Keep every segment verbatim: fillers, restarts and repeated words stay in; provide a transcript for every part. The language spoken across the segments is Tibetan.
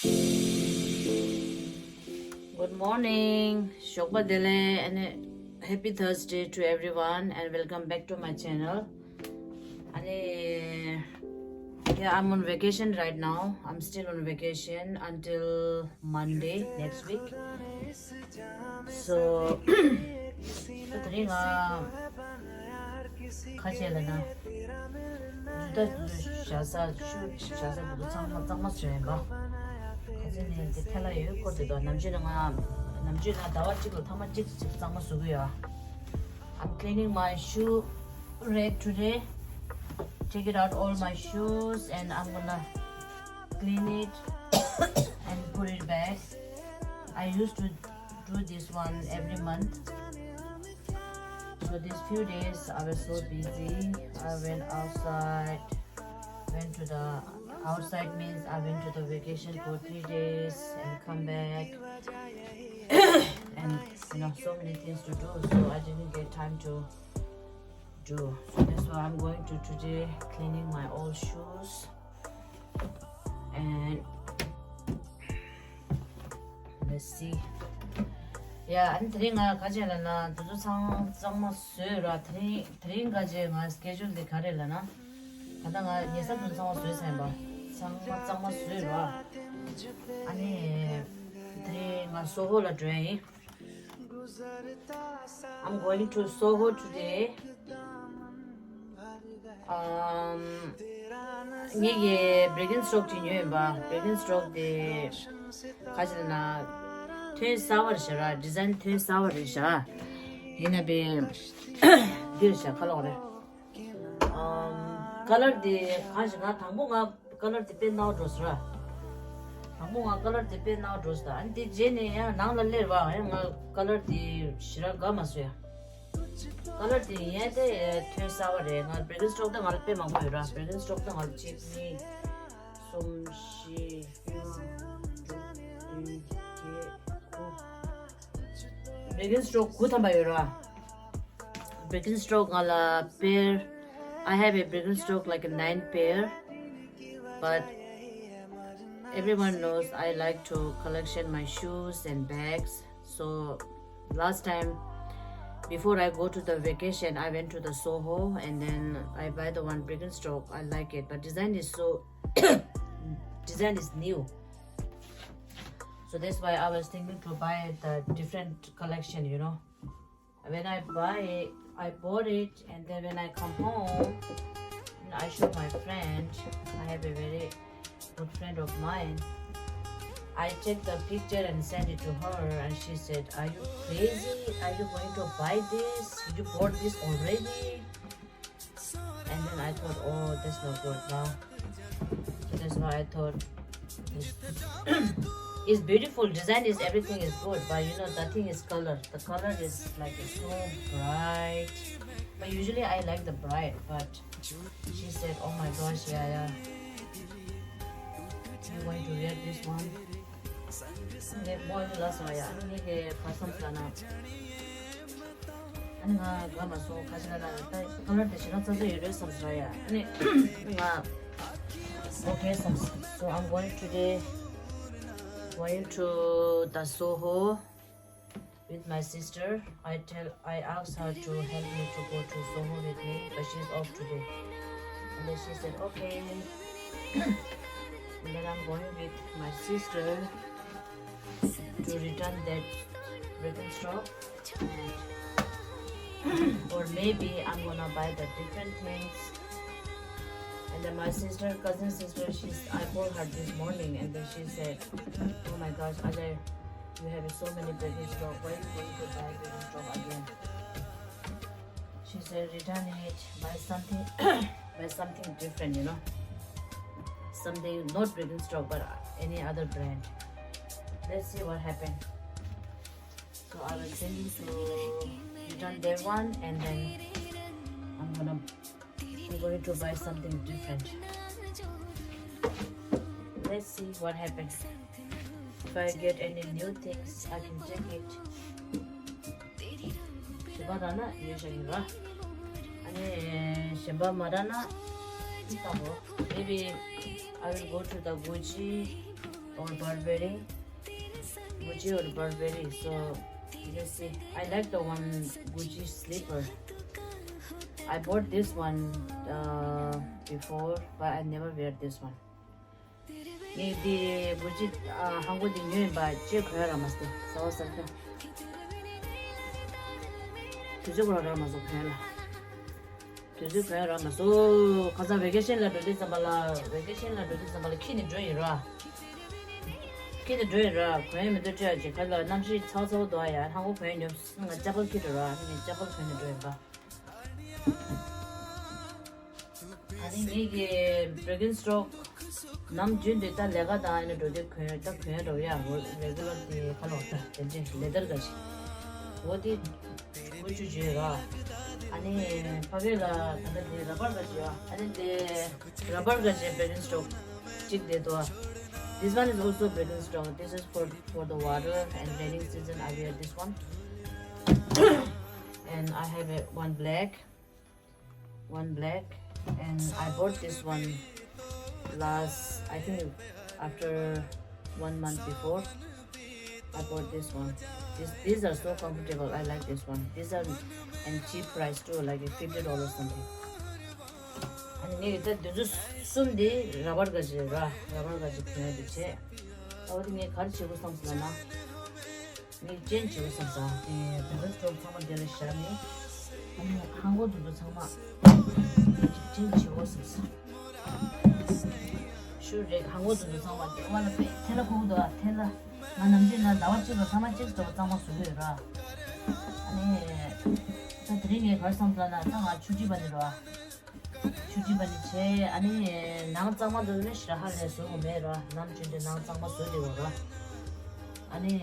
Good morning. ཞོགས་པ་བདེ་ལེགས། and happy Thursday to everyone and welcome back to my channel. ཨ་ནི། Yeah, I'm on vacation right now. I'm still on vacation until Monday next week. So, ད་དེ་རིང་ང་ཁ་ཆེ་ལ་ན། ད་ཞྭ་ས་ཤུ་ཞྭ་ས་འདུག་ཚང་མ་གཙང་མ་བཟོས་ཡིན་པ། ཁ་ཆེ་ནས་དེ་ཐལ་ལ་ཡོད་སྐོར་དེ་དང་ནམ་རྒྱུན་ནས་ང་ནམ་རྒྱུན་ན་ཟླ་བ་གཅིག་ལ་ཐེངས་མ་གཅིག་ཅིག་གཙང་མ་བཟོ་གི་ཡོད། I'm cleaning my shoe rack today. Take it out all my shoes and I'm gonna clean it and put it back. I used to do this one every month. So these few days I was so busy. I went outside, went to the outside means I went to the vacation for three days and come back. And you know, so many things to do, so I didn't get time to do. So that's why I'm going to today cleaning my old shoes. And let's see. Yeah, ཨ་ནི་དེ་རིང་ང་ག་ཅེ་ལ་ན་དེ་ཚོ་ཚང་གཙང་མ་བཟོས་ར། དེ་རིང་དེ་རིང་ག་ཅེ་ང་སི་ཀེ་ཇུལ་དེ་ག་རེ་ལ་ན། ད་ལྟ་ང་ཉལ་ས་དེ་ཚང་མ་བཟོས་ཚར་ཡིན་པ། ཚང་མ་གཙང་མ་བཟོས་ར། ཨ་ནི་དེ་རིང་ང་སོ་ཧོ་ལ་འགྲོ་ཡ་ཡིན། I'm going to Soho today. Um, ངེད་ཀྱི་Birkenstock ཅིག་ཉོས་ཡིན་པ། Birkenstock དེ་ག་ཅི་ལ་ན་ཐོན་གསར་བ་རེད་ཤག་ར། ཌི་ཛའིན་ཐོན་གསར་བ་རེད་ཤག་ཡིན་ན་བས་འདི་རེད་ཤག་ཁ་ལོག་རེད། ཨམ། ཀ་ལར་དེ་གང་ཞིག་ང་དང་པོ་ང་ཀ་ལར་དེ་དཔེ་སྣང་འགྲོ་སོང་ར། དང་པོ་ང་ཀ་ལར་དེ་དཔེ་སྣང་འགྲོ་སོང་། ཨ་ནི་དེ་རྗེས་ནས་ཡང་ནང་ལ་སླེབས་པ་ཡང་ང་ཀ་ལར་དེ་ཞེ་དྲག་དགའ་མ་སོང་ཡ། ཀ་ལར་དེ་ཡིན་ཡང་དེ་ཐོན་གསར་བ་རེད། ང་Birkenstock ད་ང་ལ་དཔེ་མང་པོ་ཡོད་ར། Birkenstock ད་ང་ལ་གཅིག་གཉིས་གསུམ་བཞི་ལྔ་དྲུག་བདུན་བརྒྱད་དགུ། Birkenstock དགུ་ཐམ་པ་ཡོད་ར། Birkenstock ང་ལ་pair, I have a Birkenstock like a nine pair, but everyone knows I like to collection my shoes and bags. So last time, before I go to the vacation, I went to the Soho and then I buy the one Birkenstock. I like it, but design is so design is new. So that's why I was thinking to buy the different collection, you know. When I buy it, I bought it, and then when I come home, I show my friend. I have a very good friend of mine. I take the picture and send it to her, and she said, "Are you crazy? Are you going to buy this? You bought this already?" And then I thought, "Oh, that's not good now." So that's why I thought, it's, it's beautiful, design is, everything is good, but you know, the thing is color. The color is like so bright. But usually I like the bright, but she said, "Oh my gosh, yeah, yeah. You going to wear this one?" ངས་མོ་ལ་སོང་ཡ། ངས་ཀྱི་བར་མཚམས་ལ་ན། ཨ་ནི་ང་དགའ་མ་སོང་། ཁ་ཤས་ལ་ན་ད་ཁ་ལར་དེ་ཞེ་དྲག་ཚ་ཚ་ཡོད་རེད་བསམ་སོང་ཡ། ཨ་ནི་ང་okay བསམ་སོང་། So I'm going today, going to the Soho with my sister. I tell, I asked her to help me to go to Soho with me, but she's off today. And then she said, "Okay." And then I'm going with my sister to return that Birkenstock. And or maybe I'm gonna buy the different things. And then my sister, cousin sister, she's, I called her this morning and then she said, "Oh my gosh, Ajay, you have so many Birkenstock. Why you going to buy Birkenstock again?" She said, "Return it, buy something, buy something different, you know. Something not Birkenstock, but any other brand. Let's see what happened." So I was thinking to return that one and then I'm gonna, I'm going to buy something different. Let's see what happens. If I get any new things, I can take it. གཞན་པ་རག་ན་ཉོས་བཞག་གི་ར། ཨ་ནི་གཞན་པ་མ་རག་ན་ཨི་ལྟ་བུ། Maybe I will go to the Gucci or Burberry. Gucci or Burberry. So you see, I like the one Gucci slipper. I bought this one uh, before, but I never wear this one. ངས་འདི་གུ་ཅི་ཧང་གོ་འདི་ཉོས་ཡིན་པ་ཅེས་གོན་ཡ་རག་མ་སོང་། ཟ་བ་ཟ་ཁ་དུས་ཚོད་ཁོ་རང་རག་མ་སོང་གོན་ལ། དུས་ཚོད་གོན་རག་མ་སོང་། ཁ་སང་ཝེ་ཀེ་ཤན་ལ་འགྲོ་དུས་ཙམ་པ་ལ། ཝེ་ཀེ་ཤན་ལ་འགྲོ་དུས་ཙམ་པ་ལ་ཁྱེར་ནས་འགྲོ་ཡིན་ར། ཁྱེར་ནས་འགྲོ་ཡིན་ར། གོན་ཡ་མི་འདུག་སྤྲད་ཡ་ཅིག་ཁ་ལ་གནམ་གཤིས་ཚ་ཚ་པོ་འདུག་ཨ། ཡ་ཧང་གོ་གོན་ཡ་ཉོབ་སོང་། ང་ཅག་པར་ཁྱེར་འགྲོ་ར། ངས་ཅག་པར་གོན་ནས་འགྲོ་ཡིན་པ། ཨ་ནི་ངེད་ཀྱི་Birkenstock ནམ་རྒྱུན་དུ་ད་ལས་ཀ་དང་ཨ་ནི་འགྲོ་དུས་གོན་ད་གོན་འགྲོ་ཡ་འོ་རེ་གུ་ལར་དེ་ཁ་ལོག་ད་དེ་འདྲའི་ལེ་དར་ག་ཞིག་འོ་དེ་དགུ་བཅུ་བརྗོད་ར། ཨ་ནི་ཕ་གི་ལ་ད་ལྟ་དེ་ར་བར་ག་ཞིག་ཡོད། ཨ་ནི་དེ་ར་བར་ག་ཞིག་Birkenstock གཅིག་དེ་དོ། This one is also Birkenstock. This is for for the water and raining season. I wear this one. And I have a, one black, one black, and I bought this one last, I think, after one month before. I bought this one. This, these are so comfortable. I like this one. These are and cheap price too, like fifty dollars something. ཨ་ནི་ངས་ད་དུས་ཚོད་གསུམ་དེ་ར་བར་ག་ཅི་ར་ར་བར་ག་ཅི་གོན་ཡ་དེ་བྱས། ཨ་འོ་དེ་ངས་ག་རེ་བྱེད་དགོས་བསམ་སོང་ལབ་ན། ངས་ཅན་བྱེད་དགོས་བསམ་སོང་། དེ་བེ་རི་སི་ཊོབ་ཚང་མ་དེ་ལ་བཞག་ནས། ཨ་ནི་ཧང་གོ་དུ་དུ་ཚང་མ་ཅན་བྱེད་དགོས་བསམ་སོང་། ཤུ་རེད། ཧང་གོ་དུ་དུ་ཚང་མ་དེ་བ་ལ་པེ་ཐེ་ལ་ཁུག་དུ་ཨ་ཐེ་ལ། ང་ནམ་རྒྱུན་ན་ཟླ་བ་གཅིག་ལ་ཚང་མ་གཅིག་ཏུ་གཙང་མ་བཟོ་གི་ཡོད་ར། ཨ་ནི་ད་དེ་རིང་ངས་ག་རེ་བསམ་སོང་ལབ་ན། ད་ང་ཆུ་སྐྱིད་པ་ནི་ར། ཆུ་སྐྱིད་པ་ནི་བྱས། ཨ་ནི་ནང་གཙང་མ་འདུག་ནི་ཞེ་དྲག་ཧ་ལས་བཟོ་དགོས་མེད་ར། ནམ་རྒྱུན་དུ་ནང་གཙང་མ་བཟོ་བདེ་བ་ར། ཨ་ནི་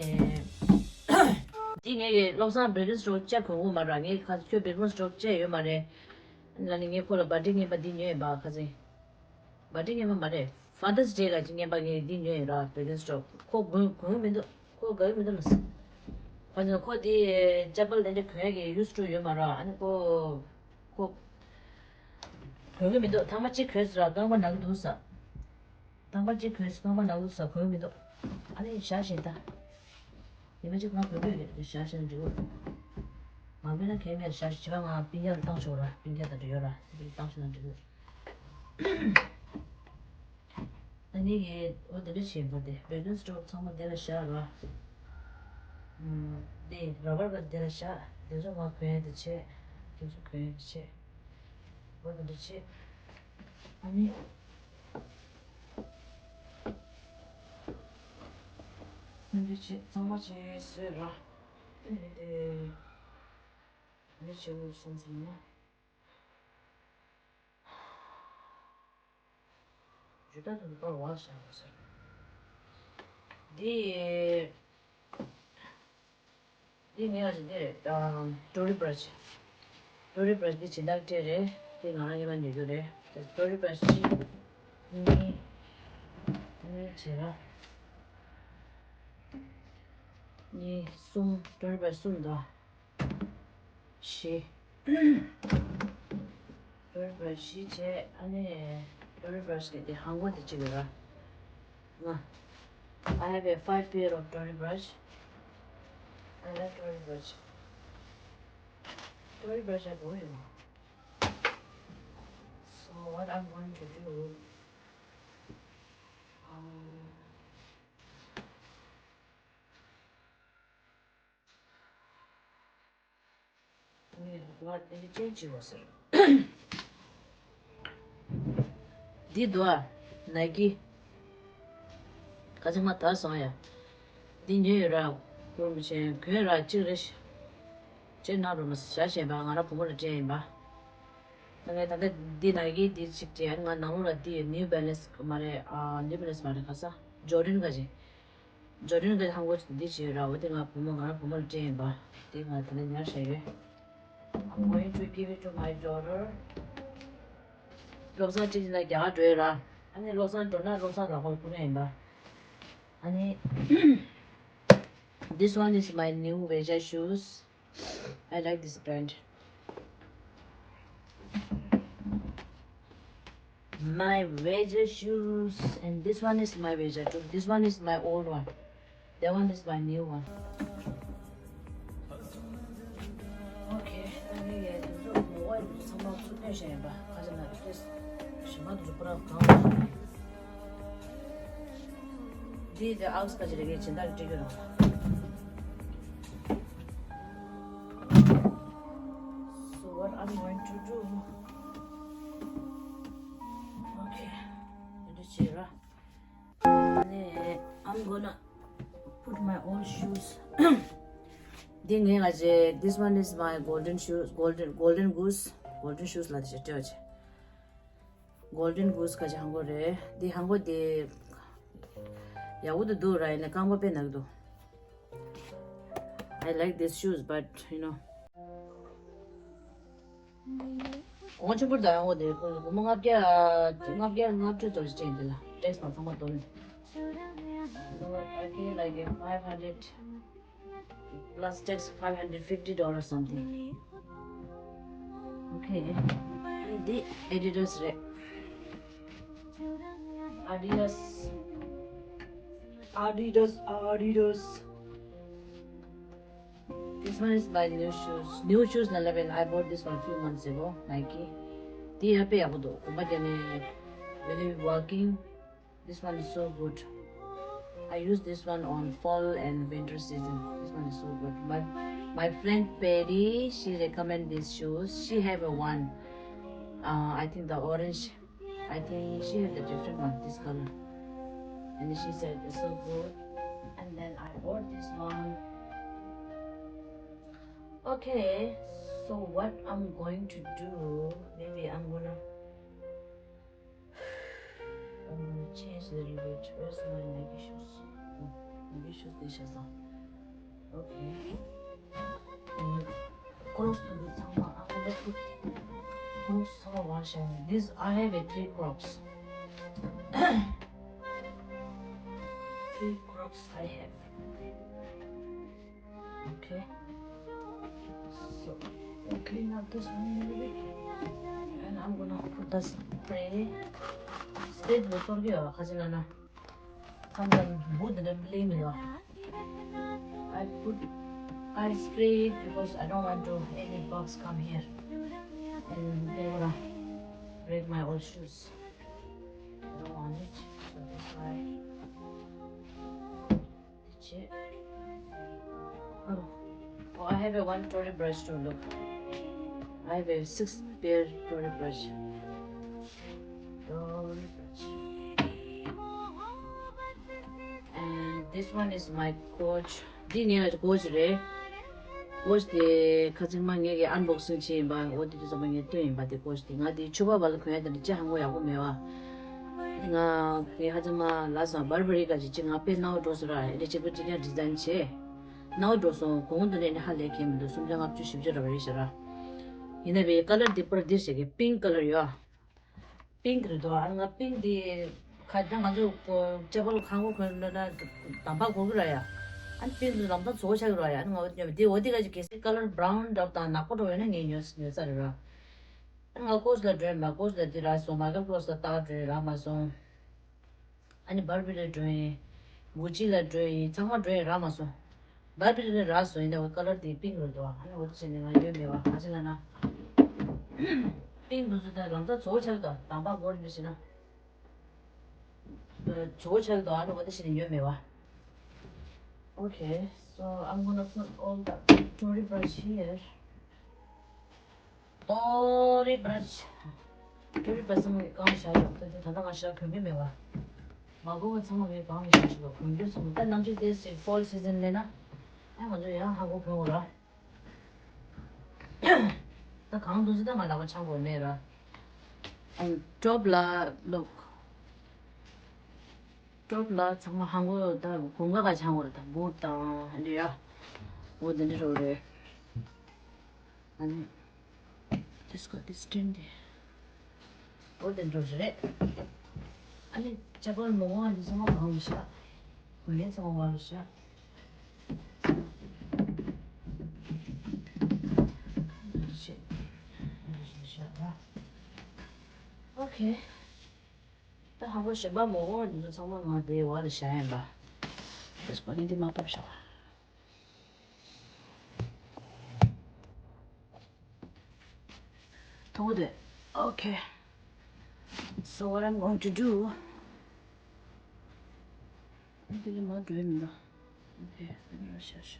འདི་ངས་བློ་བཟང་བེ་རི་སི་ཊོབ་ཅེས་གོན་གོ་མ་ར། ངས་ཁ་ཁྱོད་བེ་རི་སི་ཊོབ་ཅེས་ཡོད་མ་རེད། ཨ་ནི་ངས་ཁོ་ལ་བར་ཐི་ཌེ་རྔན་པ་འདི་ཉོས་ཡིན་པ། ཁ་སང་བར་ཐི་ཌེ་རྔན་པ་མ་རེད། ཕ་དར་སི་ཌེ་ག་ཅིག་རྔན་པ་ངས་འདི་ཉོས་ཡིན་ར། བེ་རི་སི་ཊོབ་ཁོ་གོན་གོན་མི་འདུག་ཁོ་དགའ་གི་མི་འདུག་ལ། ཁོ་ཁོ་འདི་ཅ་པལ་དེ་འདྲ་གོན་ཡ་གི་ཡུ་སི་ཊུ་ཡོད་མ་ར། ཨ་ནི་ཁོ་ཁོ་གོན་གི་མི་འདུག་ཐེངས་མ་གཅིག་གོན་སོང་ར། རྐང་པ་ན་གི་འདུག་ས། ཐེངས་མ་གཅིག་གོན་སོང་། རྐང་པ་ན་གི་འདུག་ས། གོན་གི་མི་འདུག་ཨ་ནི་བཞག་བཞིན་ད། ཉི་མ་གཅིག་ང་གོན་གི་ཡོད་རེད། བཞག་བཞིན་འགྲོ། མ་གོན་ན་གལ་མེད། བཞག་བཞིན་བྱས་པ། ང་སྤུན་ཀྱག་ལ་བཏང་ཆོག་ར། སྤུན་ཀྱག་དང་འདྲ་ཡོད་ར། དེ་བཏང་ཆོག་ན་འགྲོ་གི། ཨ་ནི་ངས་འོ་དེ་འདྲ་བྱས་པ་དེ་བེ་རི་སི་ཊོབ་ཚང་མ་དེ་ལ་བཞག་ར། ཨུམ། དེ་ར་བར་ག་དེ་ལ་བཞག་དེ་ཚོ་ང་གོན་ཡ་དེ་བྱས། དེ་ཚོ་གོན་ཡ་དེ་བྱས། འོ་དེ་འདྲ་བྱས། ཨ་ནི་འདི་བྱས་ཚང་མ་བྱས་བཟོས་ར། ཨ་ནི་དེ་འདི་བྱས་བཟོས་ཚང་མ། ཇུ་ཏ་དང་པར་བ་བཞག་པ་ཟེར། འདི་འདི་ངས་ཨ་ཅི་འདི་རེད། ཨ། ཊོ་རི་བྷ་ར་ཤི། ཊོ་རི་བྷ་ར་ཤི་འདི་སྦྱིན་བདག་སྤྲད་རེད། འདི་ང་རང་ཉིད་ལ་ཉོ་རྒྱུ་རེད། ཊོ་རི་བྷ་ར་ཤི་གཅིག་གཉིས། གཉིས་བྱས་ན་གཉིས་གསུམ། ཊོ་རི་བྷ་ར་ཤི་གསུམ་འདུག་བཞི། ཊོ་རི་བྷ་ར་ཤི་བྱས། ཨ་ནི་ཊོ་རི་བྷ་ར་ཤི་གི་དེ་ཧང་གོ་དེ་གཅིག་ཡོད་ར། ང་། I have a five pair of Tory brush. I like Tory brush. Tory brush I go in. So what I'm going to do, um, ངས་ལོག་ལ་དེ་འདྲ་ཅན་བྱེད་དགོས་ཟེར། འདི་འདུག་ཨ། ནའི་ཀི། ཁ་ཚང་མ་དག་སོང་ཡ། འདི་ཉོས་ཡོད་ར། ཁུར་མི་ཆེན་གོན་ར་གཅིག་རེ་ཞིག་ཅེས་ན་རུ་མ་བྱ་བྱས་པ། ང་ར་བུ་མོ་ལ་སྤྲད་ཡིན་པ། ད་ངས་ད་ལྟ་འདི་ནའི་ཀི་འདི་གཅིག་སྤྲད། ང་ནང་ལོགས་ལ་འདི་ཡོད། ནིའུ་བེ་ལེན་སི་མ་རེད། ཨ། ནིའུ་བེ་ལེན་སི་མ་རེད། ག་ས་ཇོར་ཌན་ག་ཅིག་ཇོར་ཌན་གྱི་ཧང་གོ་འདི་བྱས་ར། འོ་དེ་ང་བུ་མོ་ང་རང་བུ་མོ་ལ་སྤྲད་ཡིན་པ། དེ་ང་དེ་ལ་ཉར་བཞག་ཡོད། I'm going to give it to my daughter. བློ་བཟང་ཅི་ཅི་ན་རྒྱ་གར་འགྲོ་ཡོད་ར། ཨ་ནི་བློ་བཟང་འགྲོ་ན་བློ་བཟང་ལག་པར་བསྐུར་ཡ་ཡིན་པ། ཨ་ནི། This one is my new Veja shoes. I like this brand. My Visa shoes, and this one is my Visa too. This one is my old one. That one is my new one. Okay, ད་ངས་ཡ་དེ་ཚོ་ངོ་བོ་ཚང་མ་ཚུར་སྟོན་བྱས་ཡིན་པ། ཁ་ཅིག་ན་ཏོག་ཙམ་ཞིམ་པ་འདུག་པ་ར་གང་བ། འདི་དེ་ཨགས་ཀ་ཅི་རེད་ངས་སྦྱིན་བདག་སྤྲད་རྒྱུ་རང་། So what I'm going to do? Okay. འདི་འདྲ་བྱེད་ར། ནས་I'm gonna put my old shoes. འདི་ངའི་ང་ཅེ། This one is my golden shoes, golden, golden goose, golden shoes ལ་དེ་ཞེ་སྤྲད་བྱེད། Golden goose ག་ཅི་ཧང་གོ་རེད། འདི་ཧང་གོ་འདི་ཡག་པོ་འདུག་འདུག་ར། ཡིན་ནའི་རྐང་པ་དཔེ་ནག་འདུག I like these shoes, but you know. གོང་ཆེན་པོ་དང་འོ་དེ་སྒོར་མོ་ལྔ་བརྒྱ། ལྔ་བརྒྱ་ལྔ་བཅུ་ཙམ་ཞིག་སྤྲད་འདི་ལ་ཏེག་སི་དང་ཚང་མ་བསྡོམས་ནས། So I pay like a five hundred plus tax, five hundred fifty dollars something. Okay. འདི་Adidas རེད། Adidas. Adidas, Adidas. This one is my new shoes. New shoes ལ་ལབ་པས། I bought this one few months ago, Nike. དེ་ཡང་དཔེ་ཡག་པོ་འདུག་གོམ་པ་རྒྱག་ནས་really working. This one is so good. I use this one on fall and winter season. This one is so good. My my friend Patty, she recommend these shoes. She have a one. Uh, I think the orange. I think she had a different one, this color. And she said it's so good. And then I bought this one. Okay, so what I'm going to do, maybe I'm gonna, I'm gonna change a little bit. Where's my Nike shoes? Oh, Nike shoes, this is on. Okay. And Crocs to the summer. I'm gonna put Crocs summer version. This I have a three Crocs. Three Crocs I have. Okay. So, I'll clean up this one a little bit. And I'm gonna put the spray. Spray the store ge kha jina na. Sometimes wood the blame you. I put, I spray it because I don't want to any bugs come here and they gonna break my old shoes. I don't want it, so that's why. Oh, oh, I have a one Tory brush too. Look, I have a six pair Tory brush. Tory brush. And this one is my Coach. འདི་ངའི་Coach རེད། Coach དེ་ཁ་ཚིག་མ་ངས་ཀྱི་unboxing བྱས་ཡིན་པ། འོ་དེ་དུས་ཙམ་པ་ངས་བཏོན་ཡིན་པ། དེ་Coach དེ་ང་དེ་ཕྱུ་པ་བ་ལ་གོན་ཡ་དེ་འདྲ་ཅི་ཧང་གོ་ཡག་པོ་མེད་བ། ང་ངས་ཧ་ཅང་མ་ལ་སང་Burberry ག་ཅིག་ཅིག་ང་དཔེ་ནའོ་འགྲོ་སོང་ར། ཨེ་འདྲ་གཅིག་པུ་གཅིག་རྐྱང་design བྱས། ནའོ་འགྲོ་སོང་། གོང་དུ་ནས་ནི་ཧ་ལས་ཁྱད་མི་འདུག་སུམ་བརྒྱ་ལྔ་བཅུ་བཞི་བཅུ་ར་བ་རེད་ཤག་ར། ཡིན་ན་བའི་color འདི་པར་འདི་ཞེ་གི་pink color ཡོད། Pink རེད་དོ། ཨ་ང་pink འདི་ཁ་ད་ང་ཚོ་ཅ་པལ་ཁང་གོ་གོན་ན་ན་དམ་པ་གོ་གི་ར་ཡ། ཨ་pink འདི་ལམ་སང་བཟོ་ཆགས་ཀྱི་ར་ཡ། ཨ་ང་འདི་འོ་འདི་ག་ཅིག་གལ་སྲིད་color brown འདྲ་དང་ནག་པོ་འདྲ་ཡོད་ན་ངས་ཉོས་ཉོས་ས་རེད་ར། ང་Coach ལ་འགྲོ་ཡིན་པ། Coach ལ་འདི་རག་སོང་། Michael Kors ལ་ཏག་འགྲོ་ཡིན། རག་མ་སོང་། ཨ་ནི་Burberry ལ་འགྲོ་ཡིན། Gucci ལ་འགྲོ་ཡིན། ཚང་མ་འགྲོ་ཡིན། རག་མ་སོང་། Burberry ལ་རག་སོང་། ཡིན་ནའི་color དེ་pink རེད་འདུག་ཨ་ནི་འོ་དེ་བྱས་ནས་ང་ཡོད་མེད་པ་ག་ཅི་ལ་ན། Pink འདུག་ཚོད་ད་ལམ་སང་བཟོ་ཆགས་དང་དམ་པ་སྒོར་མི་ཤེས་ན། བཟོ་ཆགས་དང་ཨ་ནི་འོ་དེ་བྱས་ནས་ཡོད་མེད་པ། Okay, so I'm gonna put all the Tory brush here. Tory brush. Tory brush ཚང་མ་གང་བཞག་ཡོད། ད་ད་ད་ང་ཞག་གོན་གི་མེད་བ། མ་གོན་པ་ཚང་མ་ངས་གང་བཞག་ཞིག་གོན་རྒྱུ་ཚང་མ། ད་ནམ་རྒྱུན་དེ་སི་fall season ལས་ན། ཨ་ང་ཚོ་ཡང་ཧ་གོ་གོན་འོ་ར། ད་གང་འདུག་ཟེར་ད་ང་ལག་པ་འཆང་དགོས་མེད་ར། ཨ་top ལ་look། Top ལ་ཚང་མ་ཧ་གོ་ད་གོན་ག་ག་འཆང་དགོས་ར། ད་boot དང་འདི་ཡ། འོ་འདི་འདྲ་རོ་རེད། ཨ་ནི། དེ་སྐོར་དེ་སྟོན་ཏེ། འོ་དེ་འགྲོ་རེད། ཨ་ནི་ཅ་པལ་མོ་ཨ་ནི་ཚང་མ་གང་བཞག་གོས་ཡན་ཚང་མ་གང་བཞག་ཤེས། བཞག་ར། Okay. ད་ཧ་གོ་གཞན་པ་མོ་གོ་འདི་ཚོ་ཚང་མ་ང་དེའི་བར་ལ་བཞག་ཡིན་པ། དེ་སྐོར་ནི་འདི་མ་ཕབ་བཞག་ཐུག་དེ། Okay. So what I'm going to do, འདི་ལ་མ་འགྲོ་ཡི་མི་འདུག Okay, let me just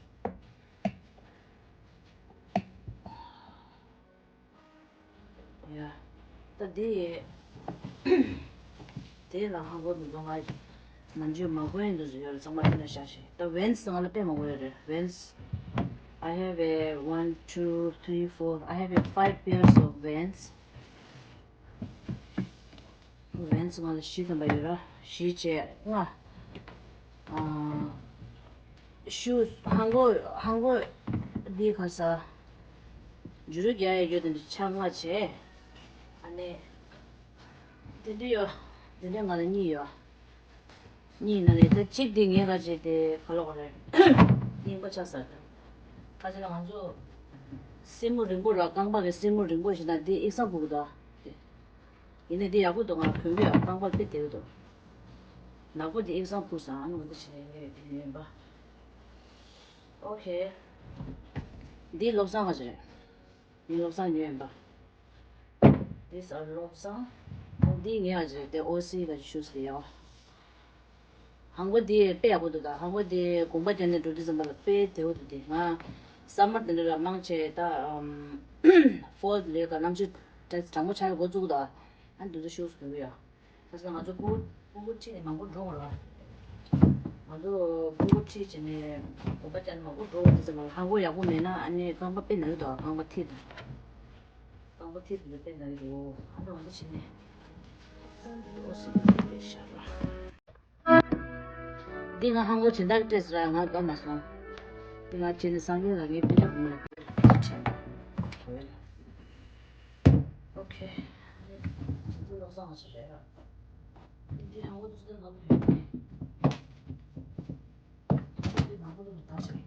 ཡ། ད་འདི། དེ་ལ་ཧ་གོ་འདུག་ང་ནམ་རྒྱུན་མ་གོ་ཡིན་འདུག་ཟེར་ཡོད་རེད། ཚང་མ་དེ་ལ་བཞག་ཤིག་ད་Vans ང་ལ་དཔེ་མང་པོ་ཡོད་རེད། Vans. I have a one, two, three, four. I have a five pairs of Vans. Vans ང་ལ་བཞི་ཙམ་པ་ཡོད་ར། བཞི་བྱས་ལྔ། ཨ། ཤུ་ཧང་གོ་ཧང་གོ་འདི་ག་ས། འཇུ་རུ་རྒྱག་ཡ་ཡོད་དེ་འདི་ཆ་ལྔ་བྱས། ཨ་ནི། དེ་འདྲ་ཡོད། དེ་འདྲ་ང་ལ་གཉིས་ཡོད། གཉིས་ན་ནི་ད་གཅིག་དེ་ངས་ག་བྱས་ཏེ་ག་ལོག་རེད། རྙིང་པ་ཆགས་ས་རེད། ག་ཅི་ན་ང་ཚོ། སེན་མོ་རིང་པོ་ར། རྐང་པ་གི་སེན་མོ་རིང་པོ་ཞིག་ན་དེ་ཨིག་སང་ཕུག་གི་འདུག་ཡིན་ནའི་འདི་ཡག་པོ་འདུག་ང་གོན་གི་ཡོད། རྐང་པ་དཔེ་བདེ་པོ་འདུག་ནག་པོ་འདི་ཨིག་སང་ཕུག་སང་ཨ་ནི་འོ་འདི་བྱས་ཡིན་པ། Okay. འདི་བློ་བཟང་ག་ཅི་རེད། ངའི་བློ་བཟང་ཉོས་ཡིན་པ། These are བློ་བཟང་། འདི་ངའི་ཨ་ཅི་རེད་དེ་ཨོ་སི་ག་ཅི་ཤུ་ཟེར་ཡོད། ཧང་གོ་འདི་དཔེ་ཡག་པོ་འདུག་ད་ཧང་གོ་འདི་དགོང་པ་རྒྱབ་ནས་འགྲོ་དུས་ཙམ་པ་ལ་དཔེ་བདེ་པོ་འདུག་དེ་ང་སམ་མར་དེ་འདྲ་ལ་མང་ཆེ་ད་ཕོལ་ལས་ཀ་ནམ་ཆུ་གྲང་མོ་ཆགས་ཡ་འགོ་བཙུགས་འདུག་ཨ་འདི་ཚོ་ཤུ་ཟེར་གི་ཡོད། ད་ང་ཚོ་ཕྲུ་གུ་ཕྲུ་གུ་ཁྲིད་ནས་མང་པོ་འགྲོ་དགོས་རེད་བ། ང་ཚོ་ཕྲུ་གུ་ཁྲིད་བྱས་ནས་དགོན་པ་བཅར་ནས་མང་པོ་འགྲོ་དགོས་དུས་ཙམ་པ་ལ་ཧང་གོ་ཡག་པོ་མེད་ན་ཨ་ནི་རྐང་པ་དཔེ་ན་གི་འདུག་རྐང་པ་མཐིལ་དང་། རྐང་པ་མཐིལ་དང་དཔེ་ན་གི་འདུག་ཨ་འདྲ་བ་འདི་བྱས་ནས་ཨོ་སི་དཔེ་ཤར་བ། འདི་ང་ཧང་གོ་སྦྱིན་བདག་གི་སྤྲད་ཟེར་ང་དགའ་མ་སོང་། འདི་ང་བྱས་ནས་སངས་རྒྱས་ལ་ངའི་དཔེ་ཆ་བུ་མོ་ལ་སྤྲད་དགོས། Okay. འདི་བློ་བཟང་ང་ཚོ་རེད། འདི་ཧང་གོ་འདི་ཚོ་ནང་དུ་ཡོད་ནི། འདི་ནང་ཁོ་ཚོ་ལ་ད་ཆ་རེད།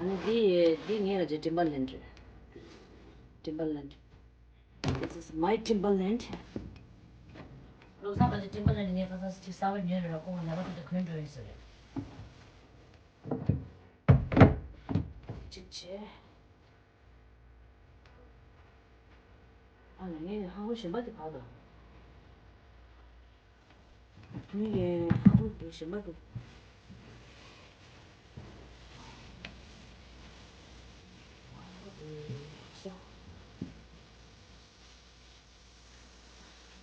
ཨ་ནི་འདི་འདི་ངའི་ཨ་ཅེ་ཊིམ་བར་ལེན་ཌི་རེད། ཊིམ་བར་ལེན་ཌི། This is my Timberland. བློ་བཟང་ག་ཅེ་ཊིམ་བར་ལེན་ཌི་ངའི་ཁ་སང་ཅིག་གསར་པ་ཉོས་རེད་ར། ཁོང་གི་ལག་པ་དེ་ཚོ་གོན་འགྲོ་ཡིན་ཟེར་རེད། གཅིག་བྱས། ཨ་ལས་ངས་ཧང་གོ་གཞན་པ་དེ་ག་དང་། ངས་ཧང་གོ་དེ་གཞན་པ་དེ།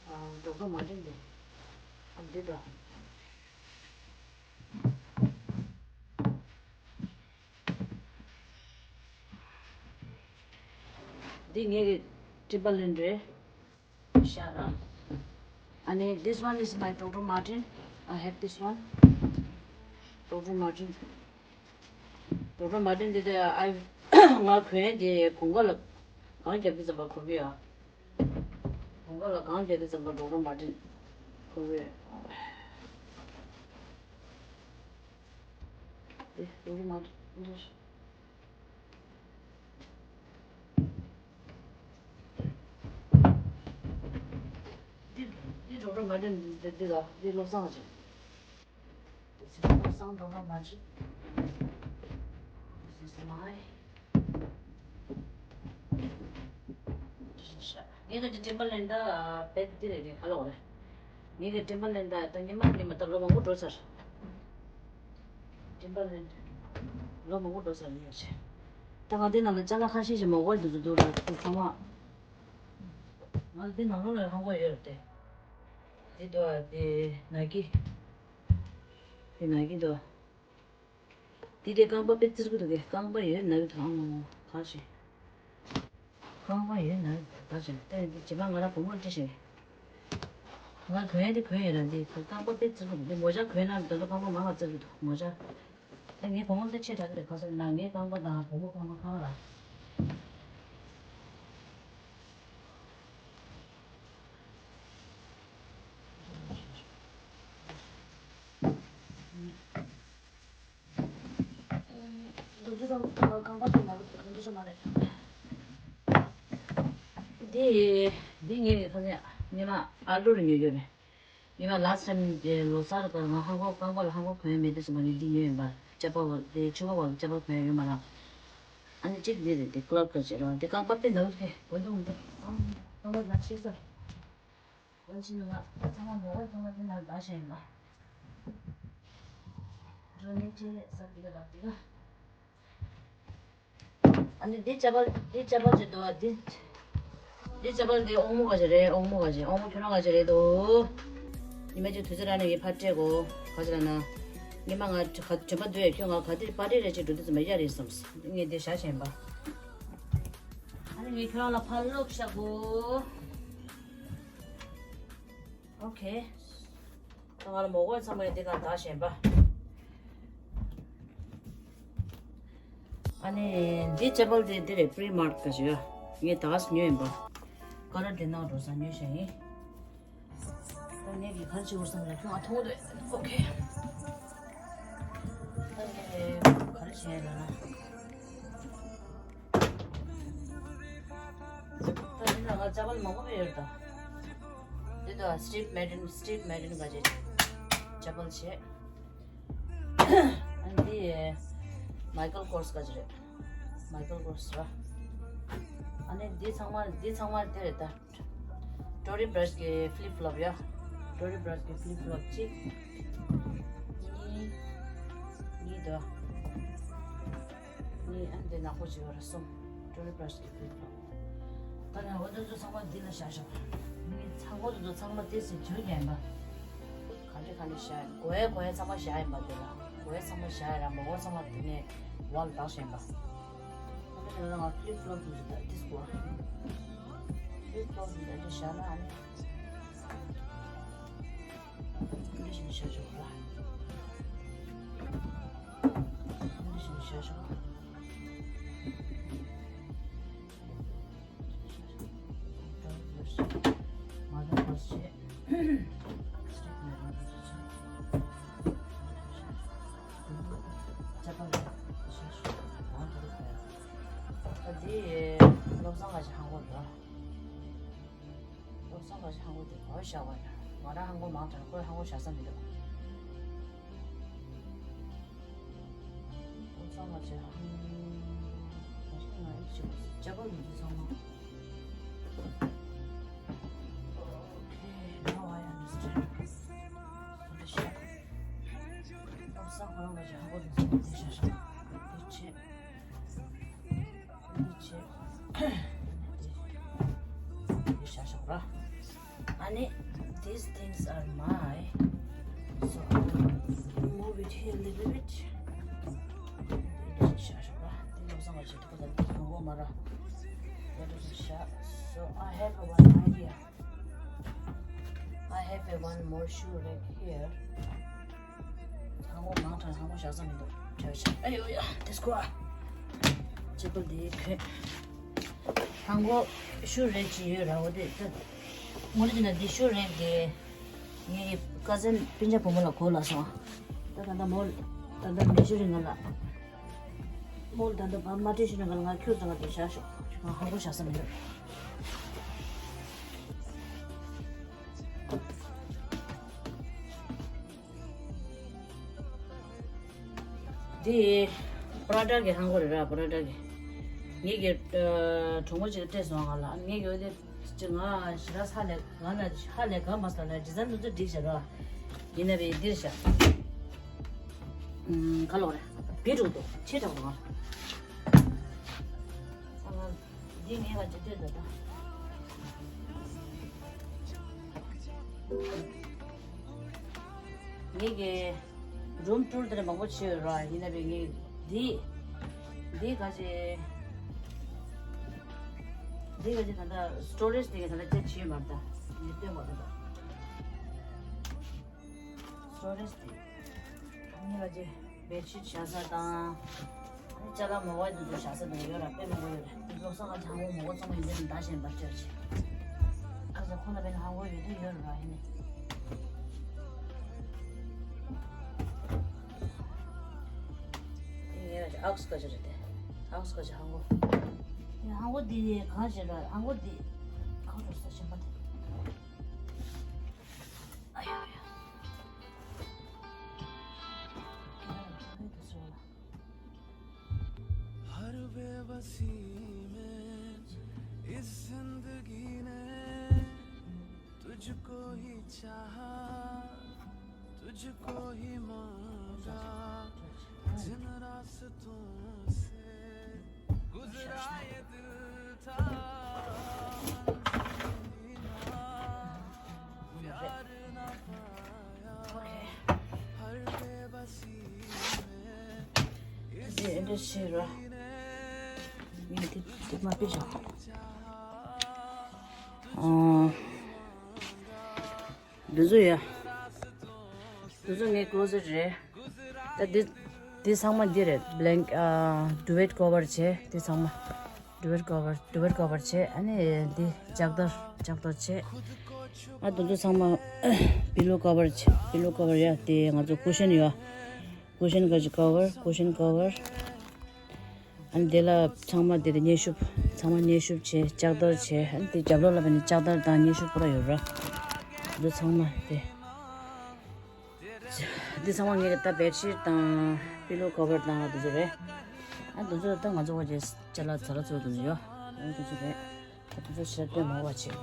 ཨ་འགྲོ་གི་མ་རེད་འདུག་ཨ་འདི་དང་། འདི་ངའི་གི་ཊིམ་བར་ལེན་ཌི་རེད། ཤ་ར། ཨ་ནི་this one is my Doctor Martens. I have this one. Doctor Martens. Doctor Martens འདི་དེ་ཨ་ང་གོན་དེ་དགུན་ཁ་ལ་གང་རྒྱབ་དུས་ཙམ་པ་གོན་གི་ཡོད། དགུན་ཁ་ལ་གང་རྒྱབ་དུས་ཙམ་པ་Doctor Martens གོན་གི་ཡོད། འདི་Doctor Martens འདི། འདི་འདི་Doctor Martens འདི་འདི་ལ་འདི་བློ་བཟང་རེད། འདི་བློ་བཟང་Doctor Martens. This is my. ངས་ཀྱི་ཊིམ་བར་ལེན་ཌི་ད་བེད་འདི་རེད་ནི་ཧ་ལོ་རེད། ངས་ཀྱི་ཊིམ་བར་ལེན་ཌི་ད་ད་ཉི་མ་ཉི་མ་ད་ལོ་མང་པོ་འགྲོ་ཚར། ཊིམ་བར་ལེན་ཌི་ལོ་མང་པོ་འགྲོ་ཚར་ཡོད་ཆེ། ད་ང་འདི་ནང་ལ་ཅ་ལག་ཁ་ཤས་ཤིག་མ་དགོས་འདུག་འདུག་ར་ཚང་མ། ང་འདི་ནང་ལོགས་ལ་ཧང་གོ་ཡོད་རེད་དེ། འདི་འདུག་ཨ་འདི་ནའི་ཀི། འདི་ནའི་ཀི་འདུག་འདི་དེ་རྐང་པ་དཔེ་བཙིར་གི་འདུག་གས། རྐང་པ་ཡོད་ན་གི་དང་ག་ཞིག་རྐང་པ་ཡོད་ན་ག་ཞིག་ད་འདི་བྱེ་མ་ང་རང་བུ་མོར་སྤྲད་ཤིག་ང་གོན་ཡ་དེ་གོན་ཡོད་ར། འདི་རྐང་པ་དཔེ་བཙིར་གི་འདུག་འདི་མོ་ཇ་གོན་ན་ད་དུང་རྐང་པ་མང་བ་བཙིར་གི་འདུག་མོ་ཇ། ད་ངའི་བུ་མོ་འདི་ཆེ་དྲགས་རེད། ག་ས་ན་ངའི་རྐང་པ་དང་བུ་མོ་རྐང་པ་གང་ལ། འདུག་ཅི་ཙམ་རྐང་པ་དེ་ན་ འདི་འདི་ངས་ཁ་ནས་ཉི་མ་ཨ་ལུ་རུ་ཉོས་ཡོད་རེད། ཉི་མ་ལ་སེམས་ཀྱི་ལོ་གསར་དང་ང་ཧང་གོ་རྐང་པ་ལ་ཧང་གོ་གོན་ཡ་མེད་དུས་ཙམ་པ་ངས་འདི་ཉོས་ཡིན་པ། ལྕགས་པ་བ་དེ་ཆུ་བ་བ་ལ་ལྕགས་པ་གོན་ཡ་ཡོད་མ་རེད། ཨ་ནི་གཅིག་འདི་རེད། དེ་ཀླར་ཀ་བྱེད་རོགས། དེ་རྐང་པ་དཔེ་ནག་གི་གོན་འདུག་འདུག་ཨང་། རྐང་པ་ནག་ཤེས་ས། གོན་ཕྱིན་ནས་ང་ཚང་མ་མོ་གོས་ཚང་མ་དེ་ནང་བདག་བཞག་ཡིན་པ། འགྲོ་ནས་ཅི་རེད་ས་དེ་ག་ལ་དེ་ག་ཨ་ནི་འདི་ཅ་པལ། འདི་ཅ་པལ་ཅིག་འདུག་ཨ། འདི་འདི་ཅ་པལ་འདི་ཨོང་མོ་ག་ཅིག་རེད། ཨོང་མོ་ག་ཅིག་ཨོང་མོ་ཁྱོད་རང་ག་ཅིག་རེད་འདུག་ཉི་མ་ཅིག་དུས་ཚོད་རག་ནས་ངས་ཕར་སྤྲད་གོ། ག་ཅིག་ལབ་ན། ཉི་མ་ང་ག་དྲན་པ་འདུག་ཁྱོད་ང་ག་དེ་པར་ཊི་རེ་ཅིག་འགྲོ་དུས་ཙམ་པ་གཡར་རེད་བསམས། ངས་འདི་བཞག་བཞིན་པ། ཨ་ནི་ངས་ཁྱོད་རང་ལ་ཕར་ལོག་བཞག་གོ། ཨོ་ཁེ། ད་ང་ལ་མོ་གོས་ཚང་མ་འདི་ནང་བདག་བཞིན་པ། ཨ་ནི་འདི་ཅ་པལ་དེ་འདི་རེད། པི་རི་མར་ཊི་ག་ཞིག་ཡོད། ངས་ད་ག་ཉོས་ཡིན་པ། ཀ་ར་འདི་ནང་འགྲོ་ས་ཉོས་བཞག་ཡིན། ད་ངས་ཀྱི་ག་རེ་བྱེད་དགོས་བསམ་ལ་ཁྱོད་ང་མཐོང་གི་འདུག་ཨོ་ཁེ། ད་ངས་ག་རེ་བྱས་ལབ་ན། ད་འདི་ནང་ང་ཅ་པལ་མང་པོ་ཡོད་ད། འདི་ད་སི་ཊིབ་མེ་ཌན། སི་ཊིབ་མེ་ཌན་ག་ཅིག་ཅ་པལ་བྱས། ཨ་ནི་འདི་མའི་ཀལ་ཀོར་སི་ག་ཅིག་རེད། མའི་ཀལ་ཀོར་སི་ར། ཨ་ནི་འདི་ཚང་མ་འདི་ཚང་མ་དེ་རེད་ད། ཊོ་རི་བྷ་ར་ཤི་གི་ཕི་ལིབ་ཕི་ལོབ་ཡ། ཊོ་རི་བྷ་ར་ཤི་གི་ཕི་ལིབ་ཕི་ལོབ་གཅིག་གཉིས། གཉིས་དོ། གཉིས། ཨ་ནི་དེ་ནག་པོ་བྱེད་པ་ར་གསུམ། ཊོ་རི་བྷ་ར་ཤི་གི་ཕི་ལིབ་ཕི་ལོབ། ད་ནི་འོ་དེ་ཚོ་ཚང་མ་འདི་ལ་བཞག་ཤོག་ངས་ཚང་མ་དེ་ཚོ་ཚང་མ་ཏོག་ཙམ་བྱུག་རྒྱག་ཡིན་པ། ག་འདྲ་ག་འདྲ་བཞག་ཡིན། གོན་ཡ་གོན་ཡ་ཚང་མ་བཞག་ཡིན་པ། དེ་ལ་གོན་ཡ་ཚང་མ་བཞག་ཡིན་ར། མོ་གོས་ཚང་མ་དེ་ནས་ཝལ་བཏགས་བཞག་ཡིན་པ། ཨ་ནི་དེ་ལ་ང་ཕི་ལིབ་ཕི་ལོབ་དེ་ཚོ་ད་ཏོག་ཙམ་གོ། ཕི་ལིབ་ཕི་ལོབ་དེ་ཚོ་འདི་བཞག་ན་ཨ་ནི། འདི་བཞིན་བཞག་ཆོག་པ། འདི་བཞིན་བཞག་ཆོག་པ། མ་ལ་བར་ཆད། ད་འདི་བློ་བཟང་ལགས་ཀྱི་ཧང་གོ་འདུག་བློ་བཟང་ལགས་ཀྱི་ཧང་གོ་འདི་གོ་བཞག་པ་ཡིན། ང་རང་ཧང་གོ་མང་དྲགས། ཁོའི་ཧང་གོ་བཞག་ས་མི་འདུག་བློ་བཟང་ལགས་ཀྱི་ཧང་གོ་ང་ཡིག་ཅིག་ཅ་པལ་མི་འདུག་ཚང་མ། Okay, now I understand. འདི་བཞག་བློ་བཟང་ཁོ་རང་ལགས་ཀྱི་ཧང་གོ་འདི་ཚང་མ་འདི་བཞག་བཞག་འདི་བྱས། འདི་བྱས། འདི་བཞག་ཤོག་ར། ཨ་ནི། These things are my. So, I will move it here a little bit. འདི་བཞག་ཤོག་ར། འདི་བློ་བཟང་ལགས་ཀྱི་ཐུག་པ་དང་འདི་ཡོང་གོ་མ་ར། འདི་བཞག So, I have a one idea. I have a one more shoe rack here. ཧང་གོ་མང་དྲགས། ཧང་གོ་བཞག་ས་མི་འདུག་བྱས་བྱས། ཨ་ཡོ་ཡ། དེ་སྐོར་ཅ་པལ་དེ་ཁོས་ཧང་གོ་ཤུ་རེག་ཅིག་ཡོད་ར། འོ་དེ་ད་ངོ་ལ་བྱས་ན་འདི་ཤུ་རེག་དེ་ངའི་ཀ་ཛིན་སྤུན་ཀྱག་བུ་མོ་ལ་གོ་ལ་སོང་། ད་ད་ལྟ་མོ་ད་ལྟ་མེ་ཤུ་རིང་ང་ལ། མོ་ད་ལྟ་བ་མ་སྤྲད་ཤུ་རིང་ང་ལ་ང་ཁྱོད་ཚང་ང་དེ་བཞག་ཤོག་ང་ཧང་གོ་བཞག་ས་མི་འདུག་འདི་པ་ར་ཌ་གི་ཧང་གོ་རེད་ར། པ་ར་ཌ་གི། ངེད་ཀྱི་གྲོགས་མོ་ཅིག་གིས་སྤྲད་སོང་ང་ལ། ངེད་ཀྱི་འོ་དེ་ཅི་ང་ཞེ་དྲག་ཧ་ལས་ང་ལ་ཧ་ལས་ག་མ་སོང་ལ། ཌི་ཛའིན་འདི་ཚོ་འགྲིག་ཤག་ར། ཡིན་ན་བས་འདིར་བཞག་ཨུམ། ག་ལོག་རེད། བི་དྲུག་ཏུ་ཆེ་དྲགས་འདུག་ང་། འདི་ངས་ང་ཅི་ལྟོས་འདུག་ད། ངེད་ཀྱི་རུམ་ཊུར་དེ་འདྲ་མང་པོ་བྱས་ཡོད་ར། ཡིན་ན་བས་ངས་འདི་འདི་ག་ཅི་འདི་ག་ཅི་ད་ལྟ་སི་ཊོ་རེཇ་དེ་ག་ད་ལྟ་ཅི་བྱས་མ་རེད་ད། ངས་སྟོན་མ་རེད་ད། སི་ཊོ་རེཇ་དེ། ངེད་ལ་ཅི་བེཌ་ཤིཊ་བཞག་ས་དང་། ཅ་ལག་མོ་གོས་དེ་ཚོ་བཞག་ས་དེ་ཡོད་ར། དཔེ་མང་པོ་ཡོད་རེད། དེ་ཚོ་སང་ང་ཚང་མ་མོ་གོས་ཚང་མ་ཡིན་དེ་འདྲ་བཞིན་པར་སྤྲད་ཅིག་ཁ་ས་ཁོ་ན་བས་ན་ཧང་གོ་ཡོད་དུ་ཡོད་ར་ཡིན་ནི། དེ་ངེད་ལ་ཨག་སི་ག་ཅི་རེད་དེ། ཨའོ་སྐ་ཅི་ཧང་གོ། དེ་ཧང་གོ་དེ་གང་ཞིག་ར་ཧང་གོ་དེ་གང་རུ་ས་ཞིམ་པ་དེ། ཨ་ཡ་ཡ། हर बेबसी में इस जिंदगी ने तुझको ही चाहा, तुझको ही मांगा। जिन रास्तों से गुजरा ये दिल था, मंजिल मिली ना, प्यार ना पाया। हर बेबसी में इस दे दे से र। ये दे दे मा पे जा। འདི་ཚོ་ཡ། འདི་ཚོ་ངའི་ཀོ་ལོ་ཟེཊ་རེད། ད་འདི་འདི་ཚང་མ་འདི་རེད། བྷི་ལེང་ཨ་ཌུ་ཝེཊ་ཀོ་བར་བྱས། འདི་ཚང་མ་ཌུ་ཝེཊ་ཀོ་བར་ཌུ་ཝེཊ་ཀོ་བར་བྱས། ཨ་ནི་འདི་ལྕགས་དར་ལྕགས་དར་བྱས། ཨ་འདི་ཚོ་ཚང་མ་པི་ལོ་ཀོ་བར་བྱས། པི་ལོ་ཀོ་བར་ཡ་དེ་ང་ཚོ་ཀུ་ཤན་ཡོད། ཀུ་ཤན་ག་ཅི་ཀོ་བར་ཀུ་ཤན་ཀོ་བར། ཨ་ནི་དེ་ལ་ཚང་མ་དེ་ལ་མཉེན་ཤུབས། ཚང་མ་མཉེན་ཤུབས་བྱས། ལྕགས་དར་བྱས། ཨ་ནི་དེ་རྒྱབ་ལོགས་ལ་བ་ནི་ལྕགས་དར་དང་མཉེན་ཤུབས་པུ་ར་ཡོད་ར། འདི་ཚང་མ་དེ། འདི་ཚང་མ་ངའི་ད་བེཌ་ཤིཊ་དང་པི་ལོ་ཀོ་བར་དང་འདི་ཚོ་རེད། ཨ་འདི་ཚོ་ད་ང་ཚོ་བ་ཅེ་ཅ་ལག་ཚ་ལ་ཚོ་འདི་ཚོ་ཡོད། ཨ་འདི་ཚོ་རེད། ད་འདི་ཚོ་ཞེ་དྲག་མང་བ་བྱས།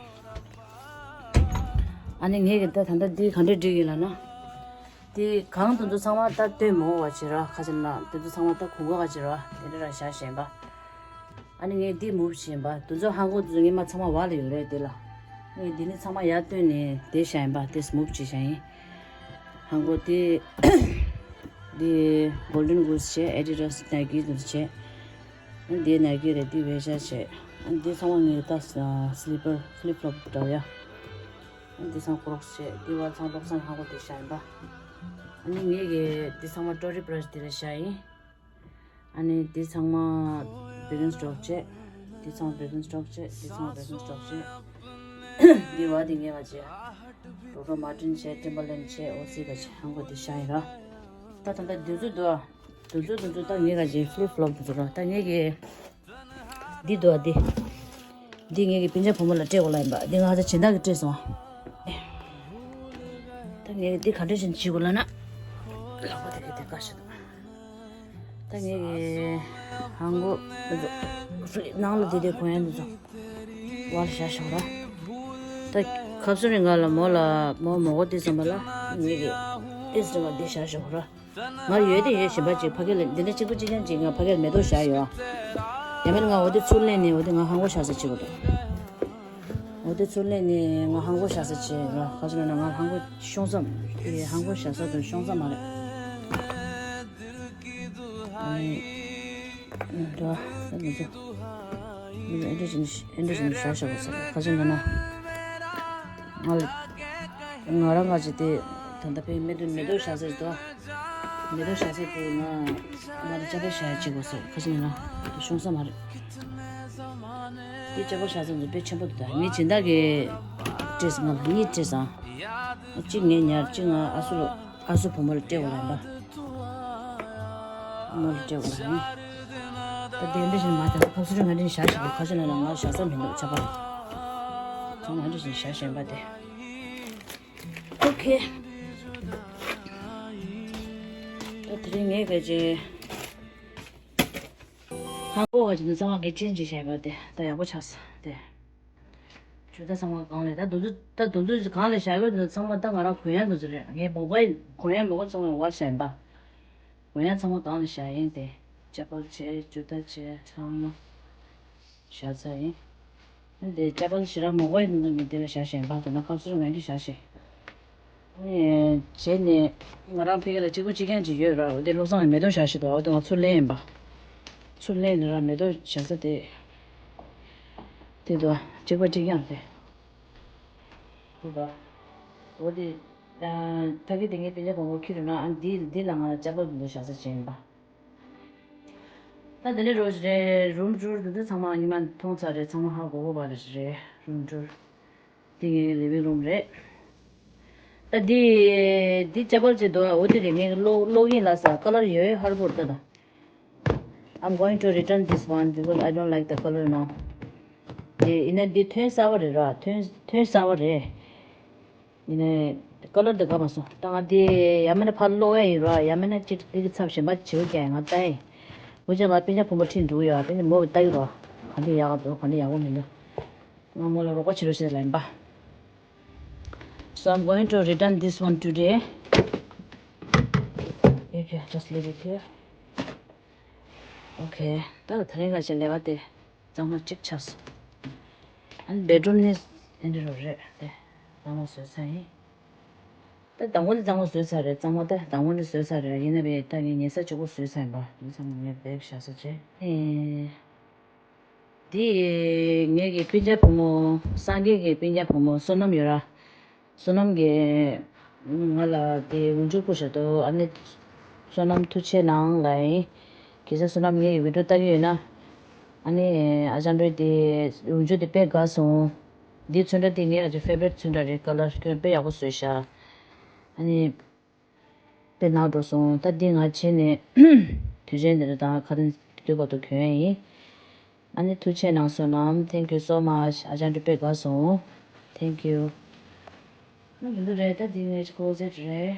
ཨ་ནི་ངས་ཀྱི་ད་ད་ལྟ་འདི་ག་འདྲས་སྒྲིག་ཡིན་ལབ་ན། དེ་གང་དེ་ཚོ་ཚང་མ་ད་སྟོན་མ་འོང་བ་བྱེད་ར། ཁ་ཅིག་ན་དེ་ཚོ་ཚང་མ་ད་གོང་གོ་ག་བྱེད་ར། དེ་འདྲ་ར་བཞག་བཞིན་པ། ཨ་ནི་ངས་འདི་མུབ་བྱིན་པ། དེ་ཚོ་ཧང་གོ་དེ་ཚོ་ངས་མ་ཚང་མ་བ་ལ་ཡོད་རེད་དེ་ལ། ངས་འདི་ནི་ཚང་མ་ཡར་བཏོན་ནས་དེ་བཞག་ཡིན་པ། དེ་མུབ་བྱེད་བཞག་ཡིན། ཧང་གོ་དེ་འདི་གོལ་ཌན་གུ་སི་བྱས། ཨེ་ཌི་ཌ་སི་ནའི་ཀི་དེ་ཚོ་བྱས། ཨ་འདི་ནའི་ཀི་རེད། འདི་ཝེ་ཤ་བྱས། ཨ་འདི་ཚང་མ་ངས་ད་སི་ལི་པར་ཕི་ལིབ་ཕི་ལོབ་འདྲ་བ་ཡ། འདི་ཚང་ཀོ་རོག་སི་བྱས། འདི་བ་ཚང་ལོག་ཚང་ཧང་གོ་དེ་བཞག་ཡིན་པ། ཨ་ནི་ངས་གི་འདི་ཚང་མ་ཊོ་རི་བྷ་ར་ཤི་དེ་ལ་བཞག་ཡིན། ཨ་ནི་འདི་ཚང་མ་བེ་གན་སི་ཊོག་བྱས། འདི་ཚང་བེ་གན་སི་ཊོག་བྱས། འདི་ཚང་བེ་གན་སི་ཊོག་བྱས། འདི་བ་འདི་ངས་བ་བྱས། ཌོག་ཊར་མར་ཊིན་བྱས། ཊིམ་བར་ལེན་བྱས། ཨོ་སི་ག་བྱས། ཧང་གོ་འདི་བཞག་ཡིན་ར། ད་ད་ལྟ་འདི་ཚོ་འདུག་ཨ། དེ་ཚོ་དེ་ཚོ་ད་ངས་ག་ཅིག་ཕི་ལིབ་ཕི་ལོབ་དེ་ཚོ་ར། ད་ངས་གི་འདི་འདུག་ཨ། འདི་འདི་ངས་གི་སྤུན་ཆ་བུ་མོ་ལ་སྤྲད་དགོས་ལབ་ཡིན་པ། འདི་ང་ཚོ་སྦྱིན་བདག་གིས་སྤྲད་སོང་། ད་ངས་འདི་ག་འདྲ་ཞིག་བྱེད་དགོས་ལབ་ན། ལག་པ་དེ་གི་དེ་དཀའ་ཞིག་འདུག་ད་ངས་གི་ཧང་གོ་དེ་ཚོ་ནང་ལ་དེ་དེ་གོན་ཡ་དེ་ཚོ་བར་བཞག་ཞོག་ར། ད་ཁབ་སུ་རིང་ག་ལ་མོ་ལ་མོ་མོ་གོ་དེ་ཚོ་མ་ལ་ངས་གི་ཨེ་སི་རེ་བ་དེ་བཞག་ཞོག་ར། ང་ཡོད་དེ་ཡོད་བཞིན་པ་ཅིག་ཕ་གི་ལ་འདི་འདྲ་གཅིག་པ་གཅིག་རྐྱང་ཅིག་ང་ཕ་གི་ལ་མེ་ཏོག་བཞག་ཡོད། ཡང་མིན་ང་འོ་དེ་ཚུར་ལེན་ནས་འོ་དེ་ང་ཧང་གོ་བཞག་ས་བྱེད་དགོས་འདུག་འོ་དེ་ཚུར་ལེན་ནས་ང་ཧང་གོ་བཞག་ས་བྱེད་ར། ག་ཚོད་ན་ང་ཧང་གོ་ཤོང་ས་ཧང་གོ་བཞག་ས་དང་ཤོང་ས་མ་རེད། ཨ་ནི་འདྲ་ད་མི་ཚོ་མི་ཚོ་ཨེ་འདྲ་བྱས་ནས་ཨེ་འདྲ་བྱས་ནས་བཞག་བཞག་པ་ཟེར་ག་ཚོད་ན་ན་ང་ང་རང་ང་ཅིག་དེ་ད་ལྟ་ཕའི་མེ་ཏོག་མེ་ཏོག་བཞག་ས་ཞིག་འདུག་མེ་ཏོག་བཞག་ས་དེ་ང་ང་རང་ཅ་པ་བཞག་ཡ་གཅིག་པོ་ཟེར་ཁ་ཤས་ན་དེ་ཤོང་ས་མ་རེད། དེ་ཅ་པ་བཞག་ས་འདི་དཔེ་ཆེན་པོ་འདུག་ད་ངའི་སྦྱིན་བདག་གིས་སྤྲད་སོང་། ང་ལ་གཉིས་སྤྲད་སོང་། གཅིག་ངས་ཉར་གཅིག་ང་ཨ་སུ་ལ་ཨ་སུ་བུ་མོ་ལ་སྤྲད་དགོས་ལབ་པ། བུ་མོ་ལ་སྤྲད་དགོས་ལབ་ནི། ད་དེ་འདྲ་ཞིག་མ་ཐག་ཁ་སུ་རི་ང་འདྲ་བཞག་ཞིག་ཁ་ཤས་ན་ལ་ང་བཞག་ས་མི་འདུག་ཅ་པ་ཚང་མ་འདྲ་ཞིག་བཞག་བཞིན་པ་དེ། ཨོ་ཁེ། ད་དེ་རིང་ངས་ག་ཅེ་ཧང་གོ་ག་ཅེ་འདི་ཚང་མ་གི་ཅན་ཅིག་བྱས་པ་དེ་ད་ཡག་པོ་ཆགས་སོང་དེ། ཇུ་ད་ཚང་མ་གང་ལས་ད་དུ་དུ་ད་དུ་དུ་གང་ལས་བྱ་དགོས་འདི་ཚང་མ་ད་ང་རང་གོན་ཡ་འདི་ཚོ་རེད། ངའི་མོ་བའི་གོན་ཡ་མོ་ཚང་མ་བར་བྱས་པ། གོན་ཡ་ཚང་མ་གང་ལས་བྱ་ཡིན་དེ། ཅ་པལ་བྱས་ཇུ་ད་བྱས་ཚང་མ། བཞག་ཚར་ཡིན། འདི་ཅ་པལ་ཞེ་དྲག་མང་པོ་ཡིན་ནོ་མི་འདི་ལ་བཞག་བཞིན་པ་དེ་ན་ཁ་སུར་ངན་གྱི་བཞག་བཞིན། ཨེ་བྱས་ནས་ང་རང་ཕ་གི་ལ་གཅིག་པུ་གཅིག་རྐྱང་ཅིག་ཡོད་ར། འོ་དེ་བློ་བཟང་ལ་མེ་ཏོག་བཞག་བཞིན་འདུག་འོ་དེ་ང་ཚུར་ལེན་ཡིན་པ། ཚུར་ལེན་ནས་ར་མེ་ཏོག་བཞག་ས་དེ། དེ་འདུག་གཅིག་པ་གཅིག་རྐྱང་དེ། འདུག་འོ་དེ། ཕ་གི་དེ་ངའི་སྤུན་ཀྱག་གོང་བུ་ཁྱེར་ཡོང་ན་ཨ་འདི་འདི་ལ་ང་ལ་ཅ་པལ་འདི་འདུག་བཞག་ས་བྱས་ཡིན་པ། ད་དེ་ནས་རོ་རེད། རུམ་ཊུར་དེ་ཚོ་ཚང་མ་ཉི་མ་མཐོང་ཚར་རེད། ཚང་མ་ཧ་གོ་གོ་བ་རེད། རུམ་ཊུར་དེ་ངའི་ལི་ཝིང་རུམ་རེད། ད་འདི་འདི་ཅ་པལ་ཅིག་འདུག་འོ་དེ་རེད། ངའི་གློག་གློག་ཡིན་ལ་ས་ཀ་ལར་ཡོད་ཧར་པོར་ད་ད། I'm going to return this one because I don't like the color now. དེ་ཡིན་ན་འདི་ཐོན་གསར་པ་རེད་ར། ཐོན་ཐོན་གསར་པ་རེད། ཡིན་ནའི་ཀ་ལར་དེ་དགའ་མ་སོང་། ད་ང་དེ་ཡང་མིན་ན་ཕར་སློག་ཡ་ཡིན་ར། ཡང་མིན་ན་ཅིག་དེ་གི་ཚབ་གཞན་པ་བྱེད་ཀྱི་ཡ། ང་ལྟ་ཡིན། འུ་ཅག་ང་སྤུན་ཀྱག་བུ་མོ་ཁྲིད་འགྲོ་གི་ཡོད། དེ་ནི་མོ་གི་ལྟ་གི་རོགས། ག་འདི་ཡག་ག་འདུག་ག་འདི་ཡག་པོ་མི་འདུག་ང་མོ་ལ་རོགས་པ་བྱེད་རོགས་ཞེས་ལབ་ཡིན་པ། So I'm going to return this one today. Okay, just leave it here. Okay. ད་དེ་རིང་ཁ་ཤས་ལས་ཀ་དེ་གཙང་མ་གཅིག་ཆགས་སོང་། ཨ་ནི་བེད་རུམ་ནི་འདི་འདྲ་རེད་དེ། གཙང་མ་བཟོས་ཚར་ཡིན། ད་དང་པོ་ནི་གཙང་མ་བཟོས་ཚར་རེད། གཙང་མ་ད་དང་པོ་ནི་བཟོས་ཚར་རེད། ཡིན་ན་རེད། ད་ངས་ཉལ་ས་གཅིག་པོ་བཟོས་ཚར་ཡིན་པ། ཉལ་ས་ངས་བེག་བཞག་ས་བྱས། ཨེ། འདི་ངེད་ཀྱི་སྤུན་ཀྱག་བུ་མོ། སངས་རྒྱས་ཀྱི་སྤུན་ཀྱག་བུ་མོ་བསོད་ནམས་ཡོད་ར། བསོད་ནམས་ཀྱིས་ང་ལ་དེ་འོ་འཇུ་ཕུལ་བཞག་འདུག་ཨ་ནི་བསོད་ནམས་ཐུགས་རྗེ་གནང་ལབ་ཡིན། གལ་སྲིད་བསོད་ནམས་ངའི་བི་ཌིའོ་ལྟ་གི་ཡོད་ན། ཨ་ནི་ཨ་ཅང་འགྲོས་དེ་འོ་འཇུ་དེ་དཔེ་དགའ་སོང་། འདི་ཚོན་ཁྲ་དེ་ངའི་ཨ་ཅག་ཕེ་ཝ་རི་ཊི་ཚོན་ཁྲ་རེད། ཀ་ལར་ཁྱོད་དཔེ་ཡག་པོ་བཟོས་ཤག་ཨ་ནི། དཔེ་ནག་འགྲོ་སོང་། ད་འདི་ང་བྱས་ནས་དུས་ཆེན་འདི་རུ་དང་ཁ་རིན་དུས་བར་དུ་གྱོན་ཡ་ཡིན། ཨ་ནི་ཐུགས་རྗེ་གནང་བསོད་ནམས། Thank you so much. ཨ་ཅང་འགྲོས་དཔེ་དགའ་སོང་། Thank you. ཨ་ནི་འདི་རེད། ད་འདི་ངའི་ཀོ་ལོ་ཟེཊ་རེད།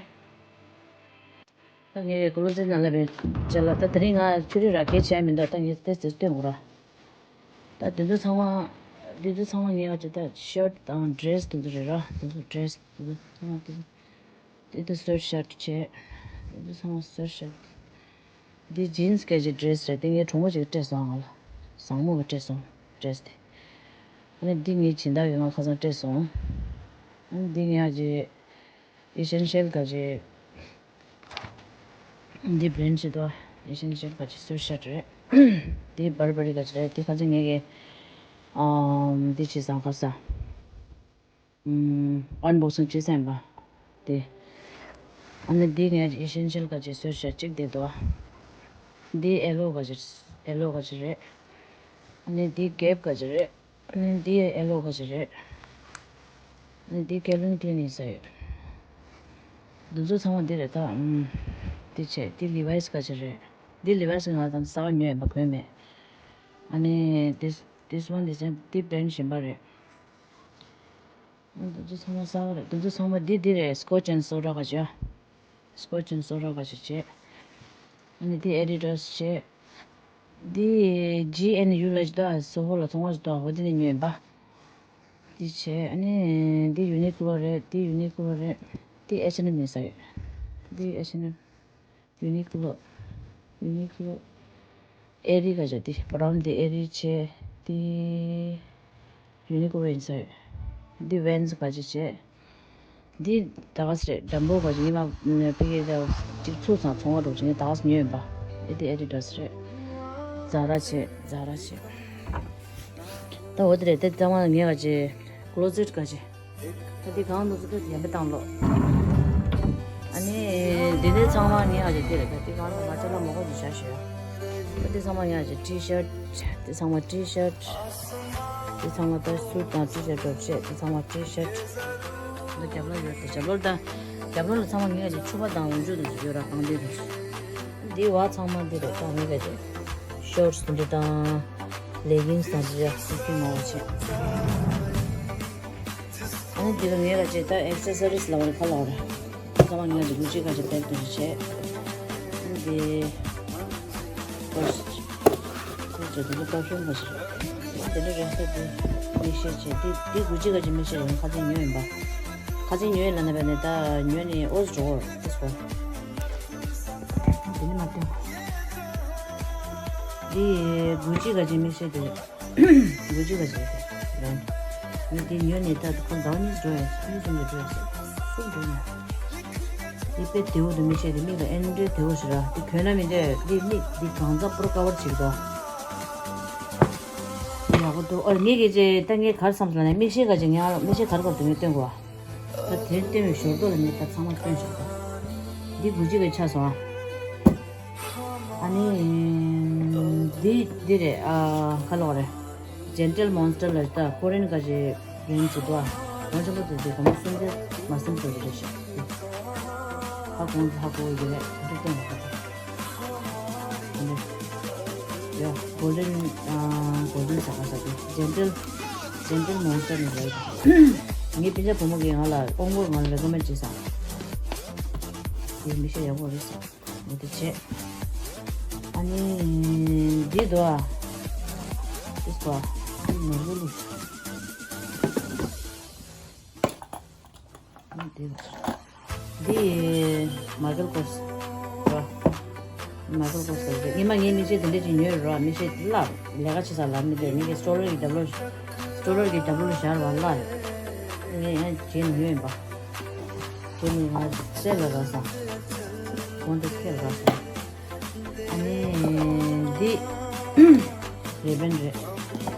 ད་ངའི་ཀོ་ལོ་ཟེཊ་ནང་ལ་བའི་ཅ་ལག་ད་དེ་རིང་ང་ཆུ་རུད་ར་སྐད་ཆ་མི་འདུག་ད་ངས་ཏོག་ཙམ་སྟོན་དགོས་ར། ད་འདི་ཚོ་ཚང་མ། འདི་ཚོ་ཚང་མ་ངའི་ཨ་ཅག་ད་ཤར་ཊི་དང་ཌི་རེ་སི་འདི་ཚོ་རེད་ར། འདི་ཚོ་ཌི་རེ་སི་འདི་ཚོ་ཚང་མ་འདི་ཚོ། འདི་ཚོ་སུའེ་ཊི་ཤར་ཊི་བྱས། འདི་ཚོ་ཚང་མ་སུའེ་ཊི་ཤར་ཊི། འདི་ཇིན་སི་སྐད་ཀྱི་ཌི་རེ་སི་རེད། འདི་ངའི་གྲོགས་མོ་ཅིག་གིས་སྤྲད་སོང་། ང་ལ་བཟང་མོ་གིས་སྤྲད་སོང་ཌི་རེ་སི་དེ། ཨ་ནི་འདི་ངའི་སྦྱིན་བདག་གིས་ང་ཁ་སང་སྤྲད་སོང་། ཨ་ནི་འདི་ངའི་ཨ་ཅག་ཨི་སེན་ཤལ་ག་ཅིག་འདི་བྷི་རེན་ཌི་ཅིག་འདུག་ཨི་སེན་ཤལ་ག་ཅིག་སུའེ་ཊི་ཤར་ཊི་རེད། འདི་བར་བ་རི་ག་ཅིག་རེད། འདི་ཁ་སང་ངེད་ཀྱིས་ཨམ་འདི་བྱས་སོང་ཁ་སང་། ཨམ་ཨན་བོག་སིང་བྱས་སོང་པ། འདི། ཨ་ནི་འདི་ངའི་ཨི་སེན་ཤལ་ག་ཅིག་སུའེ་ཊི་ཤར་ཊི་གཅིག་འདི་འདུག་འདི་ཨེ་ལོ་ག་ཅིག་ཨེ་ལོ་ག་ཅིག་རེད། ཨ་ནི་འདི་གེབ་ག་ཅིག་རེད། ཨ་ནི་འདི་ཨེ་ལོ་ག་ཅིག་རེད། ཨ་ནི་འདི་ཀེལ་ཝིན་ཀླེན་ཡིན་ས་ཡོད། འདི་ཚོ་ཚང་མ་འདི་རེད་ད། ཨམ། འདི་བྱས། འདི་ལི་ཝའི་སི་ག་ཅིག་རེད། འདི་ལི་ཝའི་སི་ང་དང་གསར་པ་ཉོས་ཡིན་པ། གོན་མེད། ཨ་ནི་this this one འདི་བྱས། འདི་བྷི་རེན་ཌི་གཞན་པ་རེད། ཨ་འདི་ཚོ་ཚང་མ་གསར་པ་རེད། འདི་ཚོ་ཚང་མ་འདི་འདི་རེད། སི་ཀོ་ཆི་ཨེན་སོ་ཌ་ག་ཅིག་སི་ཀོ་ཆི་ཨེན་སོ་ཌ་ག་ཅིག་བྱས། ཨ་ནི་འདི་ཨེ་ཌི་ཌ་སི་བྱས། འདི་ཇི་ཨེན་ཡུ་ལ་ཅིག་འདུག་སོ་ཧོ་ལ་ཚོང་པ་ཅིག་འདུག་འོ་འདི་ནས་ཉོས་ཡིན་པ། འདི་བྱས། ཨ་ནི་འདི་ཡུ་ནི་ཀོ་ལོ་རེད། འདི་ཡུ་ནི་ཀོ་ལོ་རེད། འདི་ཨེཆ་ཨེན་ཨེམ་ཡིན་ས་ཡོད། འདི་ཨེཆ་ཨེན་ཨེམ། ཡུ་ནི་ཀོ་ལོ། ཡུ་ནི་ཀོ་ལོ། ཨེ་རི་ག་ཅིག་འདི་བྷ་རའུན་འདི་ཨེ་རི་བྱས། འདི་ཡུ་ནི་ཀོ་ལོ་ཡིན་ས་ཡོད། འདི་ཝེན་སི་ག་ཅིག་བྱས། འདི་ད་ག་སེ་རེད། ཌམ་བོ་ག་ཅིག་ཉི་མ་ཕ་གི་ད་ཅིག་ཚུགས་ཙང་ཚོང་པ་འགྲོ་ཅིག་ངས་ད་ག་སེ་ཉོས་ཡིན་པ། ཨེ་འདི་ཨེ་ཌི་ཌ་སི་རེད། ཛ་ར་བྱས། ཛ་ར་བྱས། ད་འོ་དེ་རེད། དེ་ཚང་མ་ངས་ག་ཅིག་ཀོ་ལོ་ཟེཊ་ག་ཅིག་ད་འདི་གང་འདུག་ཟེར་ན་ཡར་མེ་བཏང་ལོ། ཨ་ནི་འདི་ནས་ཚང་མ་ངས་ཨ་ཅེ་དེ་རེད། ད་འདི་གང་འདུག་ང་ཅ་ལག་མང་པོ་ཞིག་བཞག་ཤག་ད་འདི་ཚང་མ་ངས་ཨ་ཅེ་ཊི་ཤར་ཊི། འདི་ཚང་མ་ཊི་ཤར་ཊི། འདི་ཚང་མ་ད་སུཊ་དང་ཊི་ཤར་ཊི་འདྲ་བོ་བྱས། འདི་ཚང་མ་ཊི་ཤར་ཊི། འདི་རྒྱབ་ལོགས་ཡོད་དེ། རྒྱབ་ལོགས་ད་རྒྱབ་ལོགས་ལ་ཚང་མ་ངས་ཨ་ཅེ་ཕྱུ་པ་དང་འོག་འཇུག་དེ་ཚོ་ཡོད་ར། གང་འདི་དེ་ཚོ། འདི་བ་ཚང་མ་འདི་རེད། ད་ངས་ཨ་ཅེ་ཤོར་ཊི་འདི་དང་ལེ་གིང་སི་དང་འདི་ར་སུ་སུ་མང་བ་བྱས། ཨ་ནི་འདི་ལ་ངས་ག་ཅིག་ད་ཨེག་སེ་སོ་རི་སི་ལབ་པ་རེད། ཁ་ལག་རེད། ཚང་མ་ངས་ཀྱི་གུ་ཅི་ག་ཅིག་པེག་ཏུ་བྱས། ཨ་ནི་འདི་པར་སི་ཁོ་ཚོ་འདི་ཚོ་པར་ཕིའུམ་ག་ཅིག་རེད། དེ་འདྲ་རེད་ཤག་འདི་མིག་ཤེལ་བྱས། འདི་འདི་གུ་ཅི་ག་ཅིག་མིག་ཤེལ་རེད། ཁ་ཚིག་ཉོས་ཡིན་པ། ཁ་ཚིག་ཉོས་ལབ་ན་བས་ནས་ད་ཉོས་ནས་ཨོ་ཟོ་ཨོ་ཟོ། དེ་ནི་མ་སྟོན། འདི་གུ་ཅི་ག་ཅིག་མིག་ཤེལ་དེ་རེད། གུ་ཅི་ག་ཅིག་རེད། ངས་འདི་ཉོས་ནས་ད་ཁོ་ཟླ་བ་གཉིས་འགྲོ་ཡ། གཉིས་ཙམ་གྱི་འགྲོ་ཡ། སུ་འགྲོ་ཡ། འདི་དཔེ་བདེ་བོ་འདུག་མིག་ཤེལ་དེ། མིག་ལ་ཨེ་འདྲའི་བདེ་བོ་ཞིག་ར། འདི་གོན་ན་མི་འདྲ། འདི་མིག་འདི་གང་ཚ་པོར་ཀ་བར་བྱེད་ཀྱི་འདུག་ཡག་པོ་འདུག་ཨོ་ངས་གི་ཅེ་ད་ངས་ག་རེ་བསམ་སོང་ལབ་ན། མིག་ཤེལ་ག་ཅིག་ངས་མིག་ཤེལ་ག་རེ་ག་རེ་འདུག་ངས་སྟོན་དགོས་པ། ད་དེར་སྟོན་པའི་ཞོར་དུ་ལ་ངས་ད་ཚང་མ་སྟོན་བཞག་ད། འདི་གུ་ཅི་གི་ཆགས་སོང་ཨ། ཨ་ནི་འདི་འདི་རེད། ཨ་ཁ་ལོག་རེད། ཇེན་ཊལ་མོན་སི་ཊར་ལ་ད་ཀོ་རི་ཡན་ག་ཅིག་བྷི་རེན་ཌི་ཅིག་འདུག་ཨ། ང་ཆུང་པོ་དུས་དེ་གོང་མ་སུམ་བརྒྱ་མ་སུམ་བརྒྱ་རེད་ཤག་ཧ་གོ་ཧ་གོ་ཡོད་རེད། འདི་སྟོན་རོགས་གནང་། ཡ། Golden ཨ། Golden ཟ་ག་ཟ་གི Gentle Gentle Monster ནས་རེད། ངའི་སྤུན་ཀྱག་བུ་མོ་གིས་ང་ལ་ཨོང་ཀོར་ང་ལ་རེ་ཀོ་མེན་ཊི་བྱས་སོང་། དེ་མིག་ཤེལ་ཡག་པོ་རེད་ཟེར། ངས་དེ་བྱས། ཨ་ནི་འདི་འདུག་ཨ། ཨིས་པ། འདི་ནོར་བུ་ལུག་འདི་མ་ཀལ་ཀོར་སི། ར། མ་ཀལ་ཀོར་སི་རེད། ཉི་མ་ངའི་མིག་ཤེལ་དེ་འདྲ་ཅིག་ཉོས་ར། མིག་ཤེལ་སླར་ལས་ཀ་བྱེད་ས་ལ་མི་འདོད། མི་གི་སི་ཊོ་རེ་ཇི་གི་རྒྱབ་ལོགས། སི་ཊོ་རེ་ཇི་གི་རྒྱབ་ལོགས་བཞག་པ་སླར། ངས་ཡང་བྱས་ཉོས་ཡིན་པ། དེ་ནི་ང་སེལ་ལ་རག་སོང་། གོང་དུ་ཁེལ་རག་སོང་། ཨ་ནི་འདི་རེ་བན་རེད།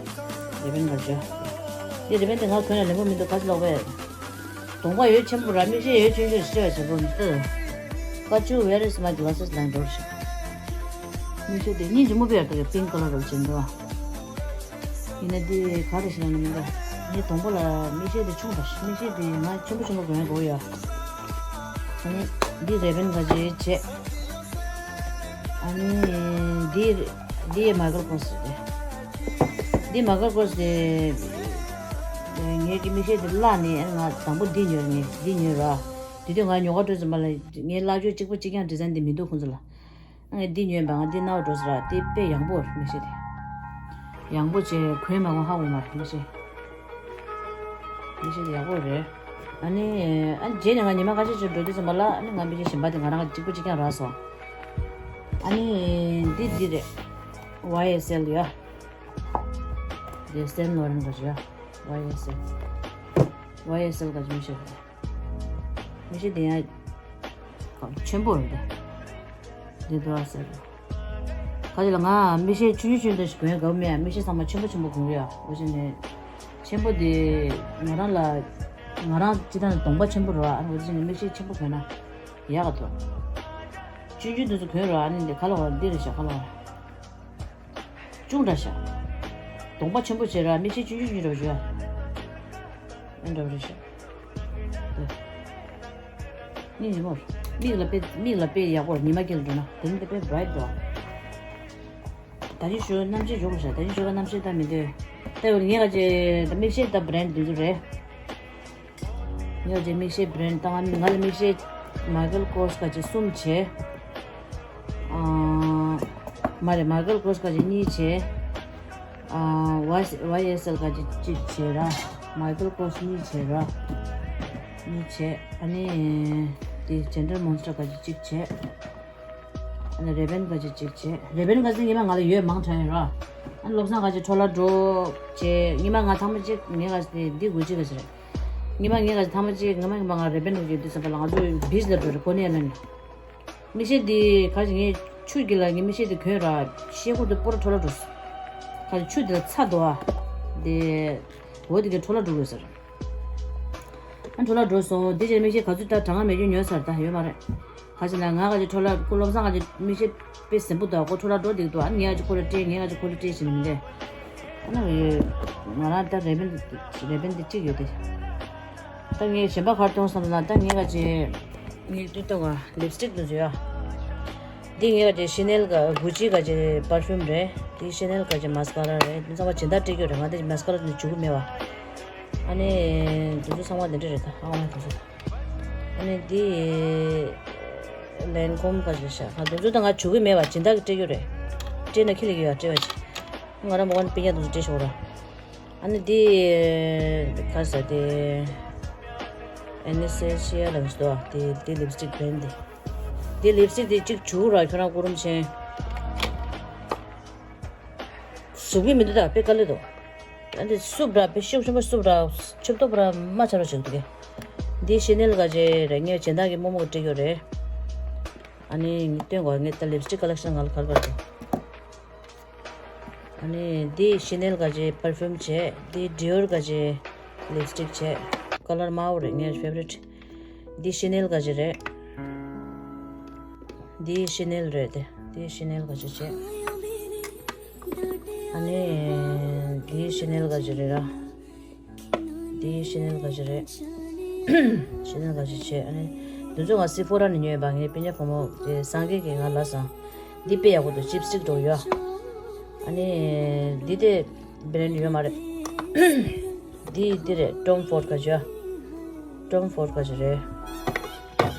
རེ་བན་ག་ཅོ། འདི་རེ་བན་དེ་ང་གོན་ན་ལེན་པོ་མི་འདུག་ག་ཅི་ལོག་པས། གདོང་པ་འོད་ཆེན་པོ་ར། མིག་ཤེལ་འོད་ཆུང་ཆུང་ཞིག་བྱས་པ་བྱེད་པོ་འདི། ཀ་ཅུ་where is my glasses ལང་འགྲོ་ཞིག་མིག་ཤེལ་དེ་སྙིང་རྗེ་མོ་བེར་དེ་pink colour རུ་ཅན་འདུག་ཡིན་ན་འདི་ག་རེ་ཞིག་ལ་ནི་མི་འདུག་ངའི་གདོང་པ་ལ་མིག་ཤེལ་དེ་ཆུང་དྲགས། མིག་ཤེལ་དེ་ང་ཆེན་པོ་ཆེན་པོ་གོན་དགོས་ཡ། ཨ་ནི་འདི་རེ་བན་ག་ཅི་བྱས། ཨ་ནི་འདི་འདི་མ་ཀལ་ཀོར་སི་རེད། འདི་མ་ཀལ་ཀོར་སི་དེ། ངའི་གི་མིག་ཤེལ་དེ་བརླག་ནས་ཨ་ནི་ང་དང་པོ་འདི་ཉོས། ངས་འདི་ཉོས་ར། དེ་དུས་ང་ཉོ་ག་འགྲོ་ཙམ་པ་ལ་ངའི་ལག་ཆོས་གཅིག་པ་གཅིག་རྐྱང་ཌི་ཛའིན་འདི་མི་འདུག་ཁོང་ཚོ་ལ། ངས་འདི་ཉོས་པ། ང་འདི་ནའོ་འགྲོ་ཟེར་ར། འདི་དཔེ་ཡང་པོ་རེད། མིག་ཤེལ་དེ་ཡང་པོ་བྱས། གོན་མ་གོན་ཧ་གོ་མ་རེད། མིག་ཤེལ་མིག་ཤེལ་དེ་ཡག་པོ་རེད། ཨ་ནི་ཨ་རྗེས་ནས་ང་ཉི་མ་ཁ་ཤས་ཅིག་འགྲོ་དུས་ཙམ་པ་ལ་ཨ་ནི་ང་མིག་ཤེལ་གཞན་པ་དེ་ང་རང་གཅིག་པ་གཅིག་རྐྱང་རག་སོང་། ཨ་ནི་འདི་འདི་རེད། ཝའི་ཨེས་ཨེལ་ཡ། འདི་སེན་ལོ་རེན་ག་ཅོ་ཡ། ཝའི་ཨེས་ཨེལ། ཝའི་ཨེས་ཨེལ་ག་ཅོ་མིག་ཤེལ་རེད། མིག་ཤེལ་དེ་ཡང་ཆེན་པོ་རེད་དེ། འདི་འདུག་ཟེར། ག་ཅི་ལ་ང་མིག་ཤེལ་ཆུང་ཆུང་ཆུང་འདྲ་ཞིག་གོན་དགའ་པོ་མེད། མིག་ཤེལ་ཚང་མ་ཆེན་པོ་ཆེན་པོ་གོན་གི་ཡ། འོ་ཅི་ནས་ཆེན་པོ་དེ་ང་རང་ལ། ང་རང་སྤྱི་བཏང་གདོང་པ་ཆེན་པོ་རེད་བ། འོ་ཅི་ནས་མིག་ཤེལ་ཆེན་པོ་གོན་ན་ཡག་ག་འདུག་ཆུང་ཆུང་འདི་ཚོ་གོན་རོགས། ཨ་ནི་འདི་ག་ལ་བ་འདི་རེད་ཤག་ག་ལ་བ། ཅུང་འདྲ་ཤག་གདོང་པ་ཆེན་པོ་བྱས་ར། མིག་ཤེལ་ཆུང་ཆུང་ཆུང་འདྲ་བྱོས། ཨེ་འདྲ་བ་རེད་ཤག་སྙིང་རྗེ་མོ། མིག་ལ་དཔེ་མིག་ལ་དཔེ་ཡག་པོ། ཉི་མ་དཀྱིལ་འགྲོ་ན་དེ་རིང་དེ་དཔེ་བྷ་རའིཊ་འདུག་ད་ཅི་ཞོ་གནམ་གཤིས་འཇོག་པ་ཤག་ད་ཅི་ཞོ་ག་གནམ་གཤིས་ད་མི་འདོད། ད་ཡོད་ངས་ག་ཅེ་ད་མིག་ཤེལ་ད་བྷ་རན་ཌི་འདི་ཚོ་རེད། ངས་ཀྱི་མིག་ཤེལ་བྷ་རན་ཌི་དང་ང་ལ་མིག་ཤེལ་མའི་ཀལ་ཀོར་སི་ག་ཅི་གསུམ་བྱས། ཨ། མ་རེད། མའི་ཀལ་ཀོར་སི་ག་ཅི་གཉིས་བྱས། ཨ། ཝའི་ཝའི་ཨེས་ཨེལ་ག་ཅི་གཅིག་བྱས་ར། མའི་ཀལ་ཀོར་སི་གཉིས་བྱས་ར། གཉིས་བྱས། ཨ་ནི་དེ་ཇེན་ཊལ་མོན་སི་ཊར་ག་ཅི་གཅིག་བྱས། ཨ་ནི་རེ་བན་ག་ཅི་གཅིག་བྱས། རེ་བན་ག་ཅི་ཉི་མ་ང་ལ་ཡོད་མང་དྲགས་ཡོད་ར། ཨ་ནི་བློ་བཟང་ག་ཅི་འཕྲོ་བརླག་འགྲོ་བྱས། ཉི་མ་ང་ཐེངས་མ་གཅིག་ངས་ག་ཅི་དེ་འདི་དགོས་ཅི་ག་ཅི་རེད། ཉི་མ་ངས་ག་ཅི་ཐེངས་མ་གཅིག་ང་མ་ཉི་མ་ང་རེ་བན་འགྲོ་རྒྱུ་དུས་ཙམ་པ་ལ་ང་ཚོ་བིཆ་ལ་འགྲོ་རེད། ཀོ་ནི་ཨའི་ལེན་ཌི། མིག་ཤེལ་འདི་ག་ཅི་ངས་ཆུ་དཀྱིལ་ལ་ངས་མིག་ཤེལ་འདི་གོན་ར། ཤེལ་སྒོ་འདི་སྤོ་ར་འཕྲོ་བརླག་འགྲོ། ག་ཅི་ཆུ་འདི་ལ་ཚ་འདུག་ཨ། དེ་འོ་དེ་ག་འཕྲོ་བརླག་འགྲོ་དགོས་ཟེར། ཨ་འཕྲོ་བརླག་འགྲོ་སོང་། དེ་རྗེས་མིག་ཤེལ་ག་ཚོད་ད་གྲང་ངར་མེད་རྒྱུ་ཉོས་ཚར། ད་ཡོད་མ་རེད། ག་ཅི་ན་ང་ག་ཅི་འཕྲོ་བརླག་ཁོ་བློ་བཟང་ག་ཅི་མིག་ཤེལ་དཔེ་ཟིན་པོ་འདུག་ཁོ་འཕྲོ་བརླག་འགྲོ་བསྡད་འདུག་ཨ་ནི་ངས་ག་ཅི་ཁོ་ལ་སྤྲད། ངས་ག་ཅི་ཁོ་ལ་སྤྲད་བྱས་ནས་མི་འདྲ། ཨ་ནི་ང་རང་ད་རེ་བན་རེ་བན་འདི་གཅིག་ཡོད་དེ། ད་ངས་གཞན་པ་ག་རེ་གཏོང་བསམ་ན། ད་ངས་ག་ཅི་ངས་ལྟོས་ད་ག་ལིབ་སི་ཊིག་འདི་ཚོ་ཡ། འདི་ངས་ག་ཅི་ཤེ་ནེལ་ག་གུ་ཅི་ག་ཅི་པར་ཕིའུམ་རེད། འདི་ཤེ་ནེལ་ག་ཅི་མ་སི་ཀ་ར་རེད། འདི་ཚང་མ་སྦྱིན་བདག་སྤྲད་རྒྱུ་རེད། ང་འདི་མ་སི་ཀ་ར་འདི་འཇུ་གི་མེད་བ། ཨ་ནི་འདི་ཚོ་ཚང་མ་འདི་འདྲ་རེད། ད་ཨ་མ་འདི་ཚོ། ཨ་ནི་འདི་ལན་ཀོམ་ག་ཅི་ཤ། ང་འདི་ཚོ་ད་ང་འཇུ་གི་མེད་བ། སྦྱིན་བདག་གིས་སྤྲད་རྒྱུ་རེད། སྤྲད་ན་ཁྱེད་ལ་ཡོད་ཡ་སྤྲད་པ་ཅིག་ང་རང་མོ་ག་ནས་སྤུན་ཀྱག་འདི་ཚོ་སྤྲད་ཤོག་ར། ཨ་ནི་འདི་ག་ཟེར་དེ། ཨེ་ནེ་སི་ཐེ་ཤི་ཡ་ལབ་ཀྱི་འདུག་དེ་དེ་ལིབ་སི་ཊིག་བྷ་རན་ཌི་དེ། དེ་ལིབ་སི་ཊིག་དེ་གཅིག་བྱུག་ར། ཁྱོད་རང་སྐུ་རུམ་ཆེན། ཟུག་གི་མི་འདུག་ད་དཔེ་དཀའ་ལས་འདུག་ཨ་འདི་སུབ་ར། དཔེ་ཤུགས་ཆེན་པོ་སུབ་ར། ཆུབ་ཏོ་པ་ར་མ་ཆར་བ་བྱུང་འདུག་གས། འདི་ཤེ་ནེལ་ག་ཅི་རེད། ངས་སྦྱིན་བདག་གི་རྨོ་མོ་གིས་སྤྲད་རྒྱུ་རེད། ཨ་ནི་ངས་སྟོན་དགོས། ངས་ད་ལིབ་སི་ཊིག་ཀ་ལེག་ཤན་ང་ལ་ག་རེ་ག་རེ་འདུག་ཨ་ནི་འདི་ཤེ་ནེལ་ག་ཅི་པར་ཕིའུམ་བྱས། འདི་ཌི་ཨོར་ག་ཅི་ལིབ་སི་ཊིག་བྱས། ཀ་ལར་དམར་པོ་རེད། ངའི་ཕེ་བ་རིཊ། འདི་ཤེ་ནེལ་ག་ཅི་རེད། འདི་ཤེ་ནེལ་རེད་དེ། འདི་ཤེ་ནེལ་ག་ཅི་བྱས། ཨ་ནི་འདི་ཤེ་ནེལ་ག་ཅི་རེད་ར། འདི་ཤེ་ནེལ་ག་ཅི་རེད། ཤེ་ནེལ་ག་ཅི་བྱས། ཨ་ནི་འདི་ཚོ་ང་སི་ཕོ་ར་ནས་ཉོས་པ། ངའི་སྤུན་ཀྱག་བུ་མོ་དེ་སངས་རྒྱས་ཀྱིས་ང་ལབ་སོང་། འདི་དཔེ་ཡག་པོ་འདུག་ཅིབ་སི་ཊིག་འདྲ་པོ་ཡོད། ཨ་ནི་འདི་དེ་བྷི་རེན་ཌི་ཡོད་མ་རེད། འདི་འདི་རེད། Tom Ford ག་ཅི་ཡ། Tom Ford ག་ཅི་རེད།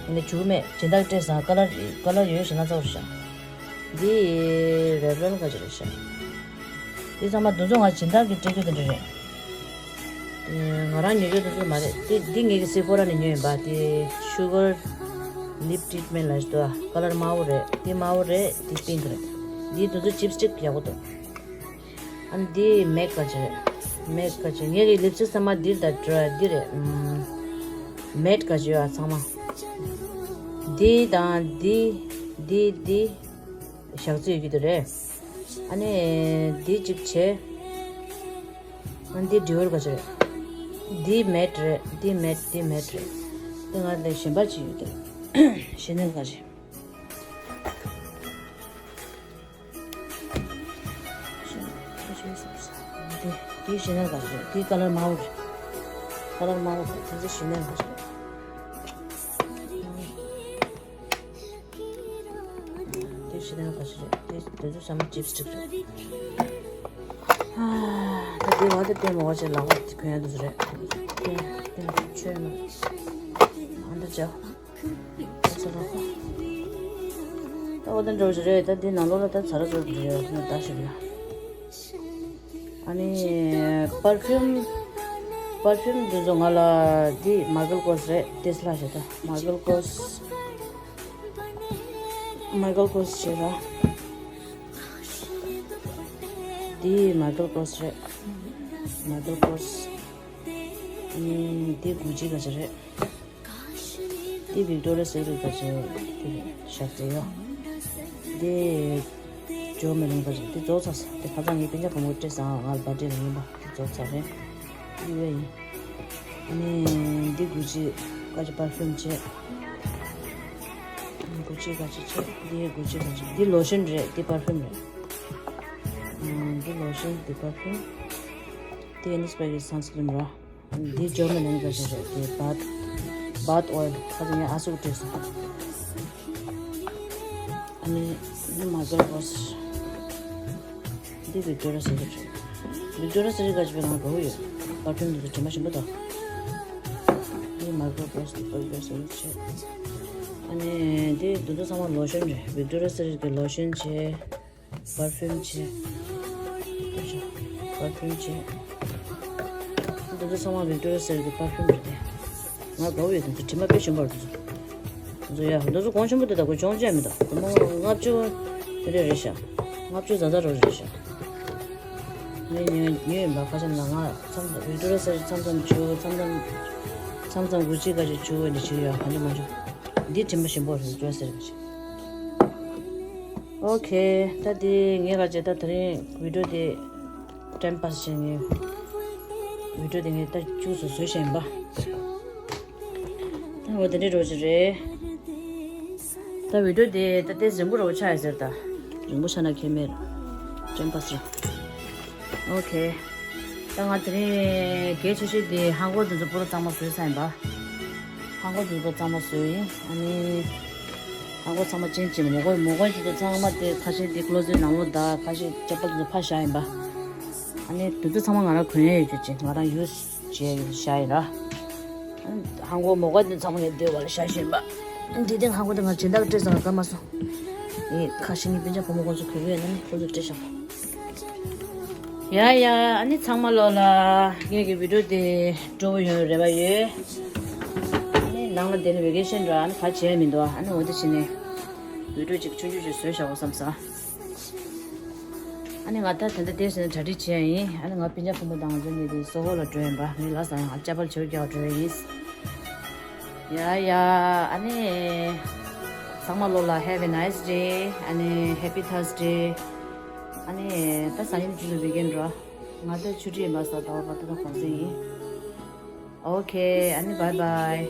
ཨ་ནི་འཇུག་མེད། སྦྱིན་བདག་སྤྲད་སོང་། ཀ་ལར་ཀ་ལར་ཡོད་ཤེས་ན་ཚོར་ཤག་འདི་རེ་བྷི་རེན་ཌི་ག་ཅི་རེད་ཤག་འདི་ཚང་མ་འདུ་ཚོགས་ང་སྦྱིན་བདག་གི་སྤྲད་རྒྱུ་དེ་འདྲ་རེད། ང་རང་ཉོ་རྒྱུ་དེ་ཚོ་མ་རེད། དེ་འདི་ངེད་ཀྱི་སི་ཕོ་ར་ནས་ཉོས་ཡིན་པ། དེ་Sugar Lip Treatment ལ་ཞིག་འདུག་ཀ་ལར་དམར་པོ་རེད། དེ་དམར་པོ་རེད། དེ་pink རེད། འདི་དེ་ཚོ་ཅིབ་སི་ཊིག་ཡག་པོ་འདུག་ཨ་ནི་འདི་མེཊ་ག་ཅི་རེད། མེཊ་ག་ཅི། ངེད་ཀྱི་ལིབ་སི་ཊིག་ཚང་མ་འདི་དང་འདྲ་འདི་རེད། ཨམ། མེཊ་ག་ཅི་ཡོད་ཨ་ཚང་མ། འདི་དང་འདི་འདི་འདི་ཞག་ཚོད་ཡོད་ཀྱི་འདུག་རེད། ཨ་ནི་འདི་གཅིག་བྱས། ཨ་འདི་Dior ག་ཅི་རེད། འདི་མེཊ་རེད། འདི་མེཊ། འདི་མེཊ་རེད། འདི་ང་ལས་གཞན་པ་ཅིག་ཡོད་དེ། ཤེ་ནེལ་ག་ཅི། འདི་འདི་ཤེ་ནེལ་ག་ཅི་རེད། འདི་ཀ་ལར་དམར་པོ་རེད། ཀ་ལར་དམར་པོ་རེད། འདི་ཚོ་ཤེ་ནེལ་ག་ཅི་རེད། དེ་ཤེ་ནེལ་ག་ཅི་རེད། དེ་དེ་ཚོ་ཚང་མ་ཅིབ་སི་ཊིག་རེད། ཨ། ད་དེ་བ་དེ་དེ་མོ་བ་ཅན་ལག་པ་དེ་གོན་ཡ་དེ་ཚོ་རེད། དེ་དེ་ཆོས་མ་ཨ་འདྲ་ཅག་ད་འོ་དེ་འདྲ་བ་ཅིག་རེད། ད་དེ་ནང་ལོགས་ལ་ད་ཚ་ར་ཚོ་རེད། ད་ཞིག་ན། ཨ་ནི་པར་ཕིའུམ། པར་ཕིའུམ་འདི་ཚོ་ང་ལ་འདི་མའི་ཀལ་ཀོར་སི་རེད། ཏེ་སི་ལ་ཞེས་ད་མའི་ཀལ་ཀོར་སི། མའི་ཀལ་ཀོར་སི་ཞེས་ར། འདི་མའི་ཀལ་ཀོར་སི་རེད། མའི་ཀལ་ཀོར་སི། ཨ་ནི་འདི་གུ་ཅི་ག་ཅི་རེད། འདི་Victoria's Secret ག་ཅི་དེ་ཞག་ཚེ་ཡོད། འདི་ཇོ་མེ་ལོན་ག་ཅི་དེ་རྫོགས་ཚར་སོང་། དེ་ཁ་སང་ངའི་སྤུན་ཀྱག་བུ་མོ་སྤྲད་སོང་། ང་ལ་བར་ཐི་ཌེ་ལ་ཡིན་པ་དེ་རྫོགས་ཚར་རེད། འདི་བས་ཡིན། ཨ་ནི་འདི་གུ་ཅི་ག་ཅི་པར་ཕིའུམ་བྱས། གུ་ཅི་ག་ཅི་བྱས། འདི་གུ་ཅི་ག་ཅི། འདི་ལོ་ཤན་རེད། འདི་པར་ཕིའུམ་རེད། འདི་ལོ་ཤན། འདི་པར་ཕིའུམ། འདི་ཨེ་ནི་སི་པའི་གི་སན་སི་ཀྲིན་ར། འདི་ཇོ་མེ་ལོན་ག་ཅི་རེད། འདི་བཱཐ་བཱཐ་ཨོ་ཡལ། ཁ་ཅིག་ངས་ཨ་སུག་སྤྲད་སོང་། ཨ་ནི་འདི་མའི་ཀལ་ཀོར་སི། འདི་Victoria's Secret རེད། Victoria's Secret ག་ཅི་བས་ང་དགའ་པོ་ཡོད། པར་ཕིའུམ་འདི་ཚོ་དྲི་མ་ཞིམ་པོ་འདུག་འདི་མའི་ཀལ་ཀོར་སི། འདི་Victoria's Secret བྱས། ཨ་ནི་འདི་འདི་ཚོ་ཚང་མ་ལོ་ཤན་རེད། Victoria's Secret གི་ལོ་ཤན་བྱས། པར་ཕིའུམ་བྱས། པར་ཕིའུམ་བྱས། འདི་ཚོ་ཚང་མ་Victoria's Secret གི་པར་ཕིའུམ་རེད་དེ། ང་དགའ་པོ་ཡོད། དེ་ཚོ་དྲི་མ་དཔེ་ཞིམ་པོ་རེད། དེ་ཚོ་ཡ་འདི་ཚོ་གོང་ཆེན་པོ་དེ་དག་གོ་ཅོང་ཅན་མི་དག་དེ་མོ་ལྔ་བཅུ་དེ་རེ་རེད་ཤག་ལྔ་བཅུ་ཛ་ཛ་རོ་རེད་ཤག་ངས་ཉོས་ཉོས་ཡིན་པ། ཁ་ཤས་ལ་ང་མཚམས་མཚམས་Victoria's Secret མཚམས་མཚམས་བྱུག་མཚམས་མཚམས་མཚམས་མཚམས་Gucci ག་ཅིག་བྱུག་འདི་བྱེད་ཡོད། ག་འདྲ་མ་བྱུང་། འདི་དྲི་མ་ཞིམ་པོ་རེད། Victoria's Secret ག་ཅིག་ཨོ་ཁེ། ད་དེ་ངས་ག་ཅེ་ད་དེ་རིང་བི་ཌི་ཡོ་དེ་ཊེམ་པཱས་བྱེད་ངེས། བི་ཌི་ཡོ་དེ་ངས་ད་བཅུག་སོ་བཟོས་བཞིན་པ། ད་འོ་དེ་འདྲའི་རོ་ཅིག་རེད། ད་བི་ཌི་ཡོ་དེ་ད་དེ་རིང་པོ་རོ་ཆགས་ཡོད་ཟེར། ད་རིང་པོ་ཆགས་ན་ཁེ་མེད། ཊེམ་པཱས་རེད། ཨོ་ཁེ། ད་ང་དེ་རིང་གལ་ཆེ་ཤོས་དེ་ཧང་གོ་དེ་ཚོ་པུ་ར་གཙང་མ་བཟོས་ཚར་ཡིན་པ། ཧང་གོ་དེ་ཚོ་གཙང་མ་བཟོས་ཡིན། ཨ་ནི་ཧང་གོ་ཚང་མ་ཅན་ཅན་མོ་གོ་མོ་གོ་དེ་ཚོ་ཚང་མ་དེ་ཁ་ཤས་དེ་ཀློ་ཛེཊ་ནང་ལོགས་ད། ཁ་ཤས་ཅ་པལ་དེ་ཚོ་ཕར་བཞག་ཡིན་པ། ཨ་ནི་དེ་ཚོ་ཚང་མ་ང་རང་གོན་ཡ་ཡོད་རྒྱུ་ཅན། ང་རང་ཡུ་སི་བྱས་ཡོད་བཞག་ཡིན་ར། ཧང་གོ་མོ་གོ་དེ་ཚང་མ་ངས་སྡེ་བ་ལ་བཞག་བཞིན་པ། འདི་དེ་ཧང་གོ་དེ་ང་སྦྱིན་བདག་སྤྲད་ཙང་དགའ་མ་སོང་། ངས་ཁ་ཤས་ངའི་སྤུན་ཀྱག་བུ་མོ་ཁོང་ཚོ་གོན་གི་ཡོད་ན་ནི་ཁོང་ཚོ་སྤྲད་བཞག་པ། ཡ་ཡ། ཨ་ནི་ཚང་མ་ལོ་ལ་ངེད་ཀྱི་བི་ཌི་ཡོ་དེ་སྤྲོ་པོ་ཡོང་རེ་བ་ཡོད། ཨ་ནི་ནང་ལ་བསྡད་ནས་ཝེ་ཀེ་ཤན་ར། ཨ་ནི་ག་བྱས་མི་འདུག་ཨ་ནི་འོ་དེ་བྱས་ནས་བི་ཌི་ཡོ་ཅིག་ཆུང་ཆུང་ཅིག་བཟོས་བཞག་གོ་བསམ་ས། ཨ་ནི་ང་ད་དེ་འདྲ་བསྡད་ཟིན་ན་གྲ་སྒྲིག་བྱས་ཡིན། ཨ་ནི་ང་སྤུན་ཀྱག་བུ་མོ་དང་ང་ཚོ་གཉིས་དེ་སོ་ཧོ་ལ་འགྲོ་ཡིན་པ། ངས་ལ་ས་ཡང་ཅ་པལ་ཆོས་རྒྱག་འགྲོ་ཡིན། ཡ་ཡ། ཨ་ནི་ཚང་མ་ལོ་ལ་have a nice day. ཨ་ནི་happy Thursday. ཨ་ནི་ད་སང་ཉིན་ཆུ་ཚོད་བི་ཀེན་རོ། ང་ད་ཆུ་ཁྲིད་ཡིན་པ་ས་ད་བར་པ་ད་ད་གོང་ཚེ་ཡིན། ཨོ་ཁེ། ཨ་ནི་bye bye.